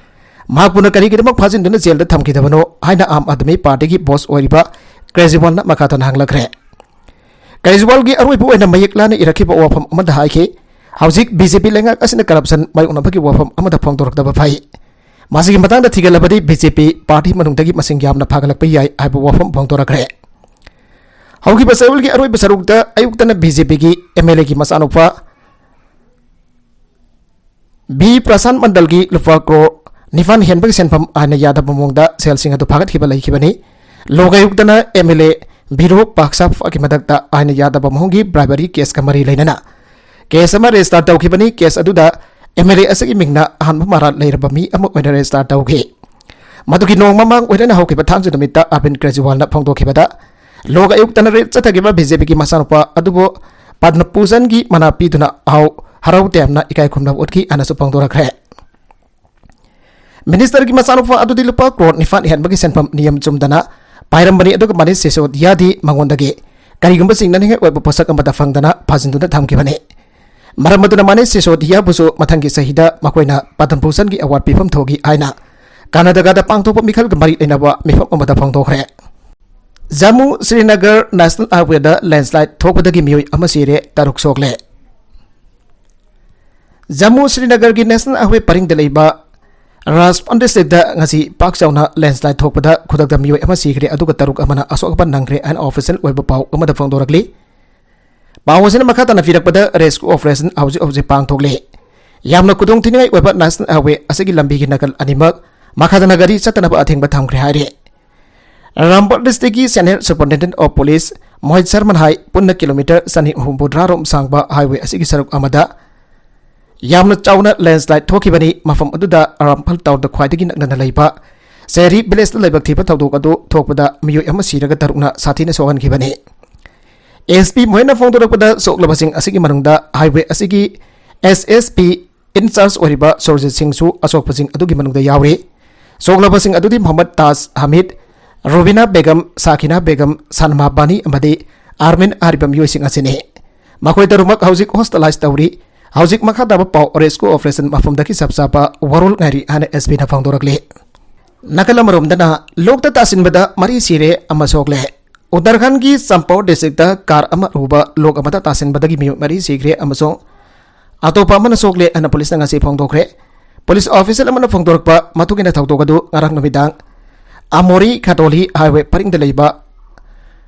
ꯃꯍꯥꯛꯄꯨꯅ ꯀꯔꯤꯒꯤꯗꯃꯛ ꯐꯥꯖꯤꯟꯗꯨꯅ ꯖꯦꯜꯗ ꯊꯝꯈꯤꯗꯕꯅꯣ ꯍꯥꯏꯅ ꯑꯥꯝ ꯑꯥꯗꯃꯤ ꯄꯥꯔꯇꯤꯒꯤ ꯕꯣꯁ ꯑꯣꯏꯔꯤꯕ ꯀ꯭ꯔꯦꯖꯤꯋꯥꯜꯅ ꯃꯈꯥ ꯇꯥꯅ ꯍꯪꯂꯛꯈ꯭ꯔꯦ꯫ ꯀꯦꯖ꯭ꯔꯤꯋꯥꯜꯒꯤ ꯑꯔꯣꯏꯕ ꯑꯣꯏꯅ ꯃꯌꯦꯛ ꯂꯥꯅ ꯏꯔꯛꯈꯤꯕ ꯋꯥꯐꯝ ꯑꯃꯗ ꯍꯥꯏꯈꯤ, "ꯍꯧꯖꯤꯛ ꯕꯤ ꯖꯦ ꯄꯤ ꯂꯩꯉꯥꯛ ꯑꯁꯤꯅ ꯀꯔꯞꯁꯟ ꯃꯥꯌꯣꯛꯅꯕꯒꯤ ꯋꯥꯐꯝ ꯑꯃꯗ ꯐꯣꯡꯗꯣꯔꯛꯇꯕ ꯐꯩ꯫ ꯃꯁꯤꯒꯤ ꯃꯇꯥꯡꯗ ꯊꯤꯒꯠꯂꯕꯗꯤ ꯕꯤ ꯖꯦ ꯄꯤ ꯄꯥꯔꯇꯤ ꯃꯅꯨꯡꯗꯒꯤ ꯃꯁꯤꯡ ꯌꯥꯝꯅ ꯐꯒꯠꯂꯛꯄ ꯌꯥꯏ" ꯍꯥꯏꯕ ꯋꯥꯐꯝ ꯐꯣꯡꯗꯣꯔꯛꯈ꯭ꯔꯦ꯫ ꯍꯧꯈꯤꯕ ꯆꯌꯣꯜꯒꯤ ꯑꯔꯣꯏꯕ ꯁꯔꯨꯛꯇ ꯑꯌꯨꯛꯇꯅ ꯕꯤ ꯖꯦ ꯄꯤꯒꯤ ꯑꯦꯝ ꯑꯦꯜ ꯑꯦꯒꯤ ꯃꯆꯥꯅꯨꯄꯥ ꯕꯤ ꯄ꯭ꯔꯁꯥꯟ ꯃꯟꯗꯜꯒꯤ ꯂꯨꯄꯥ ꯀ꯭ꯔꯣꯔ ꯅꯤꯄꯥꯟ ꯍꯦꯟꯕꯒꯤ ꯁꯦꯟꯐꯝ ꯑꯥꯏꯟꯅ ꯌꯥꯗꯕ ꯃꯑꯣꯡꯗ ꯁꯦꯜꯁꯤꯡ ꯑꯗꯨ ꯐꯥꯒꯠꯈꯤꯕ ꯂꯩꯈꯤꯕꯅꯤ꯫ ꯂꯣꯛ ꯑꯥꯌꯨꯛꯇꯅ ꯑꯦꯝ ꯑꯦꯜ ꯑꯦ ꯕꯤꯔꯨ ꯄꯥꯛꯁꯥꯐꯀꯤ ꯃꯊꯛꯇ ꯑꯥꯏꯟꯅ ꯌꯥꯗꯕ ꯃꯑꯣꯡꯒꯤ ꯕ꯭ꯔꯥꯏꯕꯔꯤ ꯀꯦꯁꯀ ꯃꯔꯤ ꯂꯩꯅꯅ ꯀꯦꯁ ꯑꯃ ꯔꯦꯖꯤꯁꯇꯥꯔ ꯇꯧꯈꯤꯕꯅꯤ꯫ ꯀꯦꯁ ꯑꯗꯨꯗ ꯑꯦꯝ ꯑꯦꯜ ꯑꯦ ꯑꯁꯤꯒꯤ ꯃꯤꯡꯅ ꯑꯍꯥꯟꯕ ꯃꯔꯥꯜ ꯂꯩꯔꯕ ꯃꯤ ꯑꯃ ꯑꯣꯏꯅ ꯔꯦꯖꯤꯁꯇꯥꯔ ꯇꯧꯈꯤ꯫ ꯃꯗꯨꯒꯤ ꯅꯣꯡꯃ ꯃꯃꯥꯡ ꯑꯣꯏꯔꯅ ꯍꯧꯈꯤꯕ ꯊꯥꯡꯖ ꯅꯨꯃꯤꯠꯇ ꯑꯔꯕꯤꯟ ꯀꯦꯖ꯭ꯔꯤꯋꯥꯜꯅ ꯐꯣꯡꯗꯣꯛꯈꯤꯕꯗ, ꯂꯣꯛ ꯑꯌꯨꯛꯇꯅ ꯔꯦꯠ ꯆꯠꯊꯈꯤꯕ ꯕꯤ ꯖꯦ ꯄꯤꯒꯤ ꯃꯆꯥꯅꯨꯄꯥ ꯑꯗꯨꯕꯨ ꯄꯗꯃ ꯚꯨꯁꯟꯒꯤ ꯃꯅꯥ ꯄꯤꯗꯨꯅ ꯑꯍꯥꯎ ꯍꯔꯥꯎ ꯇꯌꯥꯝꯅ ꯏꯀꯥꯏ ꯈꯨꯝꯅꯕ ꯎꯠꯈꯤ ꯍꯥꯏꯅꯁꯨ ꯐꯣꯡꯗꯣꯔꯛꯈ꯭ꯔꯦ꯫ ꯃꯤꯅꯤꯁꯇꯔꯒꯤ ꯃꯆꯥꯅꯨꯄꯥ ꯑꯗꯨꯗꯤ ꯂꯨꯄꯥ ꯀ꯭ꯔꯣꯔ ꯅꯤꯄꯥꯟ ꯍꯦꯟꯕꯒꯤ ꯁꯦꯟꯐꯝ ꯅꯤꯌꯝ ꯆꯨꯝꯗꯅ ꯄꯥꯏꯔꯝꯕꯅꯤ, ꯑꯗꯨꯒ ꯃꯅꯤꯁ ꯁꯤꯁꯣꯗꯤꯌꯥꯗꯤ ꯃꯉꯣꯟꯗꯒꯤ ꯀꯔꯤꯒꯨꯝꯕ ꯆꯤꯡꯅꯅꯤꯡꯉꯥꯏ ꯑꯣꯏꯕ ꯄꯣꯠꯁꯛ ꯑꯃꯠꯇ ꯐꯪꯗꯅ ꯐꯥꯖꯤꯟꯗꯨꯅ ꯊꯝꯈꯤꯕꯅꯤ꯫ ꯃꯔꯝ ꯑꯗꯨꯅ ꯃꯅꯤꯁ ꯁꯤꯁꯣꯗꯤꯌꯥꯕꯨꯁꯨ ꯃꯊꯪꯒꯤ ꯆꯍꯤꯗ ꯃꯈꯣꯏꯅ ꯄꯗꯃ ꯚꯨꯁꯟꯒꯤ ꯑꯦꯋꯥꯔꯗ ꯄꯤꯐꯝ ꯊꯣꯛꯏ ꯍꯥꯏꯅ ꯀꯔꯅꯥꯇꯀꯥꯗ ꯄꯥꯡꯊꯣꯛꯄ ꯃꯤꯈꯜꯒ ꯃꯔꯤ ꯂꯩꯅꯕ ꯃꯤꯐꯝ ꯑꯃꯗ ꯐꯣꯡꯗꯣꯛꯈ꯭ꯔꯦ꯫ ꯖꯝꯃꯨ ꯁ꯭ꯔꯤꯅꯒꯔ ꯅꯦꯁꯅꯦꯜ ꯍꯥꯏꯋꯦꯗ ꯂꯦꯟꯁꯂꯥꯏꯗ ꯊꯣꯛꯄꯗꯒꯤ ꯃꯤꯑꯣꯏ ꯑꯃ ꯁꯤꯔꯦ, ꯇꯔꯨꯛ ꯁꯣꯛꯂꯦ꯫ ꯖꯝꯃꯨ ꯁ꯭ꯔꯤꯅꯒꯔꯒꯤ ꯅꯦꯁꯅꯦꯜ ꯍꯥꯏꯋꯦ ꯄꯔꯤꯡꯗ ꯂꯩꯕ ꯔꯥꯖꯄꯥꯟ ꯗꯤꯁꯇ꯭ꯔꯤꯛꯇ ꯉꯁꯤ ꯄꯥꯛ ꯆꯥꯎꯅ ꯂꯦꯟꯁꯂꯥꯏꯗ ꯊꯣꯛꯄꯗ ꯈꯨꯗꯛꯇ ꯃꯤꯑꯣꯏ ꯑꯃ ꯁꯤꯈ꯭ꯔꯦ, ꯑꯗꯨꯒ ꯇꯔꯨꯛ ꯑꯃꯅ ꯑꯁꯣꯛ ꯑꯄꯟ ꯅꯪꯈ꯭ꯔꯦ ꯍꯥꯏꯅ ꯑꯣꯐꯤꯁꯤꯌꯦꯜ ꯑꯣꯏꯕ ꯄꯥꯎ ꯑꯃꯗ ꯐꯣꯡꯗꯣꯔꯛꯂꯤ꯫ ꯄꯥꯎ ꯑꯁꯤꯅ ꯃꯈꯥ ꯇꯥꯅ ꯄꯤꯔꯛꯄꯗ, ꯔꯦꯁꯀ꯭ꯌꯨ ꯑꯣꯄꯔꯦꯁꯟ ꯍꯧꯖꯤꯛ ꯍꯧꯖꯤꯛ ꯄꯥꯡꯊꯣꯛꯂꯤ꯫ ꯌꯥꯝꯅ ꯈꯨꯗꯣꯡꯊꯤꯅꯤꯡꯉꯥꯏ ꯑꯣꯏꯕ ꯅꯦꯁꯅꯦꯜ ꯍꯥꯏꯋꯦ ꯑꯁꯤꯒꯤ ꯂꯝꯕꯤꯒꯤ ꯅꯥꯀꯜ ꯑꯅꯤꯃꯛ ꯃꯈꯥ ꯇꯥꯅ ꯒꯥꯔꯤ ꯆꯠꯇꯅꯕ ꯑꯊꯤꯡꯕ ꯊꯝꯈ꯭ꯔꯦ ꯍꯥꯏꯔꯤ꯫ ꯔꯥꯝꯕꯟ ꯗꯤꯁꯇ꯭ꯔꯤꯛꯀꯤ ꯁꯦꯅꯤꯌꯔ ꯁꯨꯄꯔꯤꯟꯇꯦꯟꯗꯦꯟꯠ ꯑꯣꯐ ꯄꯨꯂꯤꯁ ꯃꯣꯍꯤꯠ ꯁꯔꯃꯅ ꯍꯥꯏ, ꯄꯨꯟꯅ ꯀꯤꯂꯣꯃꯤꯇꯔ ꯆꯅꯤ ꯍꯨꯝꯐꯨꯇꯔꯥ ꯔꯣꯝ ꯁꯥꯡꯕ ꯍꯥꯏꯋꯦ ꯑꯁꯤꯒꯤ ꯁꯔꯨꯛ ꯑꯃꯗ ꯌꯥꯝꯅ ꯆꯥꯎꯅ ꯂꯦꯟꯁꯂꯥꯏꯗ ꯊꯣꯛꯈꯤꯕꯅꯤ꯫ ꯃꯐꯝ ꯑꯗꯨꯗ ꯔꯥꯝꯐꯜ ꯇꯥꯎꯟꯗ ꯈ꯭ꯋꯥꯏꯗꯒꯤ ꯅꯛꯅꯅ ꯂꯩꯕ ꯆꯦꯔꯤ ꯚꯤꯂꯦꯖꯇ ꯂꯥꯏꯕꯛ ꯊꯤꯕ ꯊꯧꯗꯣꯛ ꯑꯗꯨ ꯊꯣꯛꯄꯗ ꯃꯤꯑꯣꯏ ꯑꯃ ꯁꯤꯔꯒ ꯇꯔꯨꯛꯅ ꯁꯥꯊꯤꯅ ꯁꯣꯛꯍꯟꯈꯤꯕꯅꯤ꯫ ꯑꯦꯁ ꯄꯤ ꯃꯣꯍꯦꯟꯅ ꯐꯣꯡꯗꯣꯔꯛꯄꯗ, ꯁꯣꯛꯂꯕꯁꯤꯡ ꯑꯁꯤꯒꯤ ꯃꯅꯨꯡꯗ ꯍꯥꯏꯋꯦ ꯑꯁꯤꯒꯤ ꯑꯦꯁ ꯑꯦꯁ ꯄꯤ ꯏꯟꯆꯥꯔꯖ ꯑꯣꯏꯔꯤꯕ ꯁꯨꯔꯖꯤꯠ ꯁꯤꯡꯁꯨ ꯑꯁꯣꯛꯄꯁꯤꯡ ꯑꯗꯨꯒꯤ ꯃꯅꯨꯡꯗ ꯌꯥꯎꯔꯤ꯫ ꯁꯣꯛꯂꯕꯁꯤꯡ ꯑꯗꯨꯗꯤ ꯃꯣꯍꯝꯃꯗ ꯇꯥꯖ ꯍꯃꯤꯗ, ꯔꯨꯕꯤꯅꯥ ꯕꯦꯒꯝ, ꯁꯥꯀꯤꯅꯥ ꯕꯦꯒꯝ, ꯁꯟꯃꯥ ꯕꯥꯅꯤ ꯑꯃꯗꯤ ꯑꯥꯔꯃꯤꯟ ꯍꯥꯏꯔꯤꯕ ꯃꯤꯑꯣꯏꯁꯤꯡ ꯑꯁꯤꯅꯤ꯫ ꯃꯈꯣꯏ ꯇꯔꯨꯛꯃꯛ ꯍꯧꯖꯤꯛ ꯍꯣꯁꯄꯤꯇꯥꯂꯥꯏꯖ ꯇꯧꯔꯤ꯫ ꯍꯧꯖꯤꯛ ꯃꯈꯥ ꯇꯥꯕ ꯄꯥꯎ ꯔꯦꯁꯀ꯭ꯌꯨ ꯑꯣꯄꯔꯦꯁꯟ ꯃꯐꯝꯗꯒꯤ ꯆꯞ ꯆꯥꯕ ꯋꯥꯔꯣꯜ ꯉꯥꯏꯔꯤ ꯍꯥꯏꯅ ꯑꯦꯁ ꯄꯤꯅ ꯐꯣꯡꯗꯣꯔꯛꯂꯤ꯫ ꯅꯥꯀꯜ ꯑꯃꯔꯣꯝꯗꯅ ꯂꯣꯛꯇ ꯇꯥꯁꯤꯟꯕꯗ ꯃꯔꯤ ꯁꯤꯔꯦ, ꯑꯃ ꯁꯣꯛꯂꯦ꯫ ꯎꯠꯇꯔꯈꯟꯗꯒꯤ ꯆꯝꯄꯥꯎ ꯗꯤꯁꯇ꯭ꯔꯤꯛꯇ ꯀꯥꯔ ꯑꯃ ꯑꯔꯨꯕ ꯂꯣꯛ ꯑꯃꯗ ꯇꯥꯁꯤꯟꯕꯗꯒꯤ ꯃꯤꯑꯣꯏ ꯃꯔꯤ ꯁꯤꯈ꯭ꯔꯦ ꯑꯃꯁꯨꯡ ꯑꯇꯣꯞꯄ ꯑꯃꯅ ꯁꯣꯛꯂꯦ ꯍꯥꯏꯅ ꯄꯨꯂꯤꯁꯅ ꯉꯁꯤ ꯐꯣꯡꯗꯣꯛꯈ꯭ꯔꯦ꯫ ꯄꯨꯂꯤꯁ ꯑꯣꯐꯤꯁꯤꯌꯦꯜ ꯑꯃꯅ ꯐꯣꯡꯗꯣꯔꯛꯄ ꯃꯇꯨꯡ ꯏꯟꯅ ꯊꯧꯗꯣꯛ ꯑꯗꯨ ꯉꯔꯥꯡ ꯅꯨꯃꯤꯗꯥꯡ ꯑꯃꯣꯔꯤ ꯈꯥꯗꯣꯂꯤ ꯍꯥꯏꯋꯦ ꯄꯔꯤꯡꯗ ꯂꯩꯕ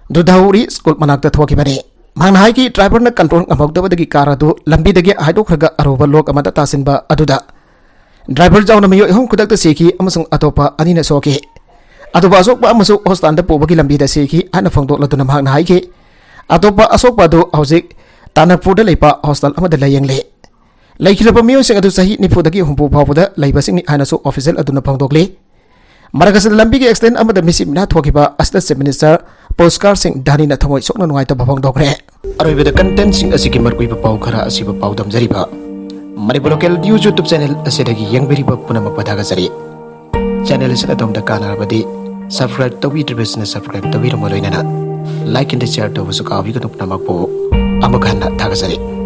ꯗꯨꯙꯧꯔꯤ ꯁ꯭ꯀꯨꯜ ꯃꯅꯥꯛꯇ ꯊꯣꯛꯈꯤꯕꯅꯤ꯫ ꯃꯍꯥꯛꯅ ꯍꯥꯏꯈꯤ, ꯗ꯭ꯔꯥꯏꯚꯔꯅ ꯀꯟꯇ꯭ꯔꯣꯜ ꯉꯝꯍꯧꯗꯕꯗꯒꯤ ꯀꯥꯔ ꯑꯗꯨ ꯂꯝꯕꯤꯗꯒꯤ ꯍꯥꯏꯗꯣꯛꯈ꯭ꯔꯒ ꯑꯔꯨꯕ ꯂꯣꯛ ꯑꯃꯗ ꯇꯥꯁꯤꯟꯕ ꯑꯗꯨꯗ ꯗ꯭ꯔꯥꯏꯚꯔ ꯌꯥꯎꯅ ꯃꯤꯑꯣꯏ ꯑꯍꯨꯝ ꯈꯨꯗꯛꯇ ꯁꯤꯈꯤ ꯑꯃꯁꯨꯡ ꯑꯇꯣꯞꯄ ꯑꯅꯤꯅ ꯁꯣꯛꯈꯤ꯫ ꯑꯗꯨꯕꯨ ꯑꯁꯣꯛꯄ ꯑꯃꯁꯨ ꯍꯣꯁꯄꯤꯇꯥꯜꯗ ꯄꯨꯕꯒꯤ ꯂꯝꯕꯤꯗ ꯁꯤꯈꯤ ꯍꯥꯏꯅ ꯐꯣꯡꯗꯣꯛꯂꯗꯨꯅ ꯃꯍꯥꯛꯅ ꯍꯥꯏꯈꯤ, ꯑꯇꯣꯞꯄ ꯑꯁꯣꯛꯄ ꯑꯗꯨ ꯍꯧꯖꯤꯛ ꯇꯥꯅꯛꯄꯨꯔꯗ ꯂꯩꯕ ꯍꯣꯁꯄꯤꯇꯥꯜ ꯑꯃꯗ ꯂꯥꯌꯦꯡꯂꯤ꯫ ꯂꯩꯈꯤꯗ꯭ꯔꯕ ꯃꯤꯑꯣꯏꯁꯤꯡ ꯑꯗꯨ ꯆꯍꯤ ꯅꯤꯐꯨꯗꯒꯤ ꯍꯨꯝꯐꯨ ꯐꯥꯎꯕꯗ ꯂꯩꯕꯁꯤꯡꯅꯤ ꯍꯥꯏꯅꯁꯨ ꯑꯣꯐꯤꯁꯤꯌꯦꯜ ꯑꯗꯨꯅ ꯐꯣꯡꯗꯣꯛꯂꯤ꯫ ꯃꯔꯛ ꯑꯁꯤꯗ ꯂꯝꯕꯤꯒꯤ ꯑꯦꯛꯁꯤꯗꯦꯟ ꯑꯃꯗ ꯃꯤꯁꯤ ꯃꯤꯅꯥ ꯊꯣꯛꯈꯤꯕ ꯑꯁꯤꯗ ꯆꯤꯐ ꯃꯤꯅꯤꯁꯇꯔ ꯄꯨꯁꯀꯥꯔ ꯁꯤꯡ ꯙꯥꯅꯤꯅ ꯊꯃꯣꯏ ꯁꯣꯛꯅ ꯅꯨꯡꯉꯥꯏꯇꯕ ꯐꯣꯡꯗꯣꯛꯈ꯭ꯔꯦ꯫ ꯑꯔꯣꯏꯕꯗ ꯀꯟꯇꯦꯟꯁꯤꯡ ꯑꯁꯤꯒꯤ ꯃꯔꯨꯑꯣꯏꯕ ꯄꯥꯎ ꯈꯔ ꯑꯁꯤꯕꯨ ꯄꯥꯎꯗꯝꯖꯔꯤꯕ Manipur local news YouTube channel ꯑꯁꯤꯗꯒꯤ ꯌꯦꯡꯕꯤꯔꯤꯕ ꯄꯨꯝꯅꯃꯛꯄꯨ ꯊꯥꯒꯠꯆꯔꯤ꯫ ꯆꯦꯅꯦꯜ ꯑꯁꯤꯅ ꯑꯗꯣꯝꯗ ꯀꯥꯟꯅꯔꯕꯗꯤ ꯁꯕꯁꯀ꯭ꯔꯥꯏꯕ ꯇꯧꯕꯤꯗ꯭ꯔꯤꯕꯁꯤꯡꯅ ꯁꯕꯁꯀ꯭ꯔꯥꯏꯕ ꯇꯧꯕꯤꯔꯝꯕ ꯂꯣꯏꯅꯅ ꯂꯥꯏꯛ ꯑꯦꯟ ꯁꯤꯌꯔ ꯇꯧꯕꯁꯨ ꯀꯥꯎꯕꯤꯒꯅꯨ꯫ ꯄꯨꯝꯅꯃꯛꯄꯨ ꯑꯃꯨꯛ ꯍꯟꯅ ꯊꯥꯒꯠꯆꯔꯤ꯫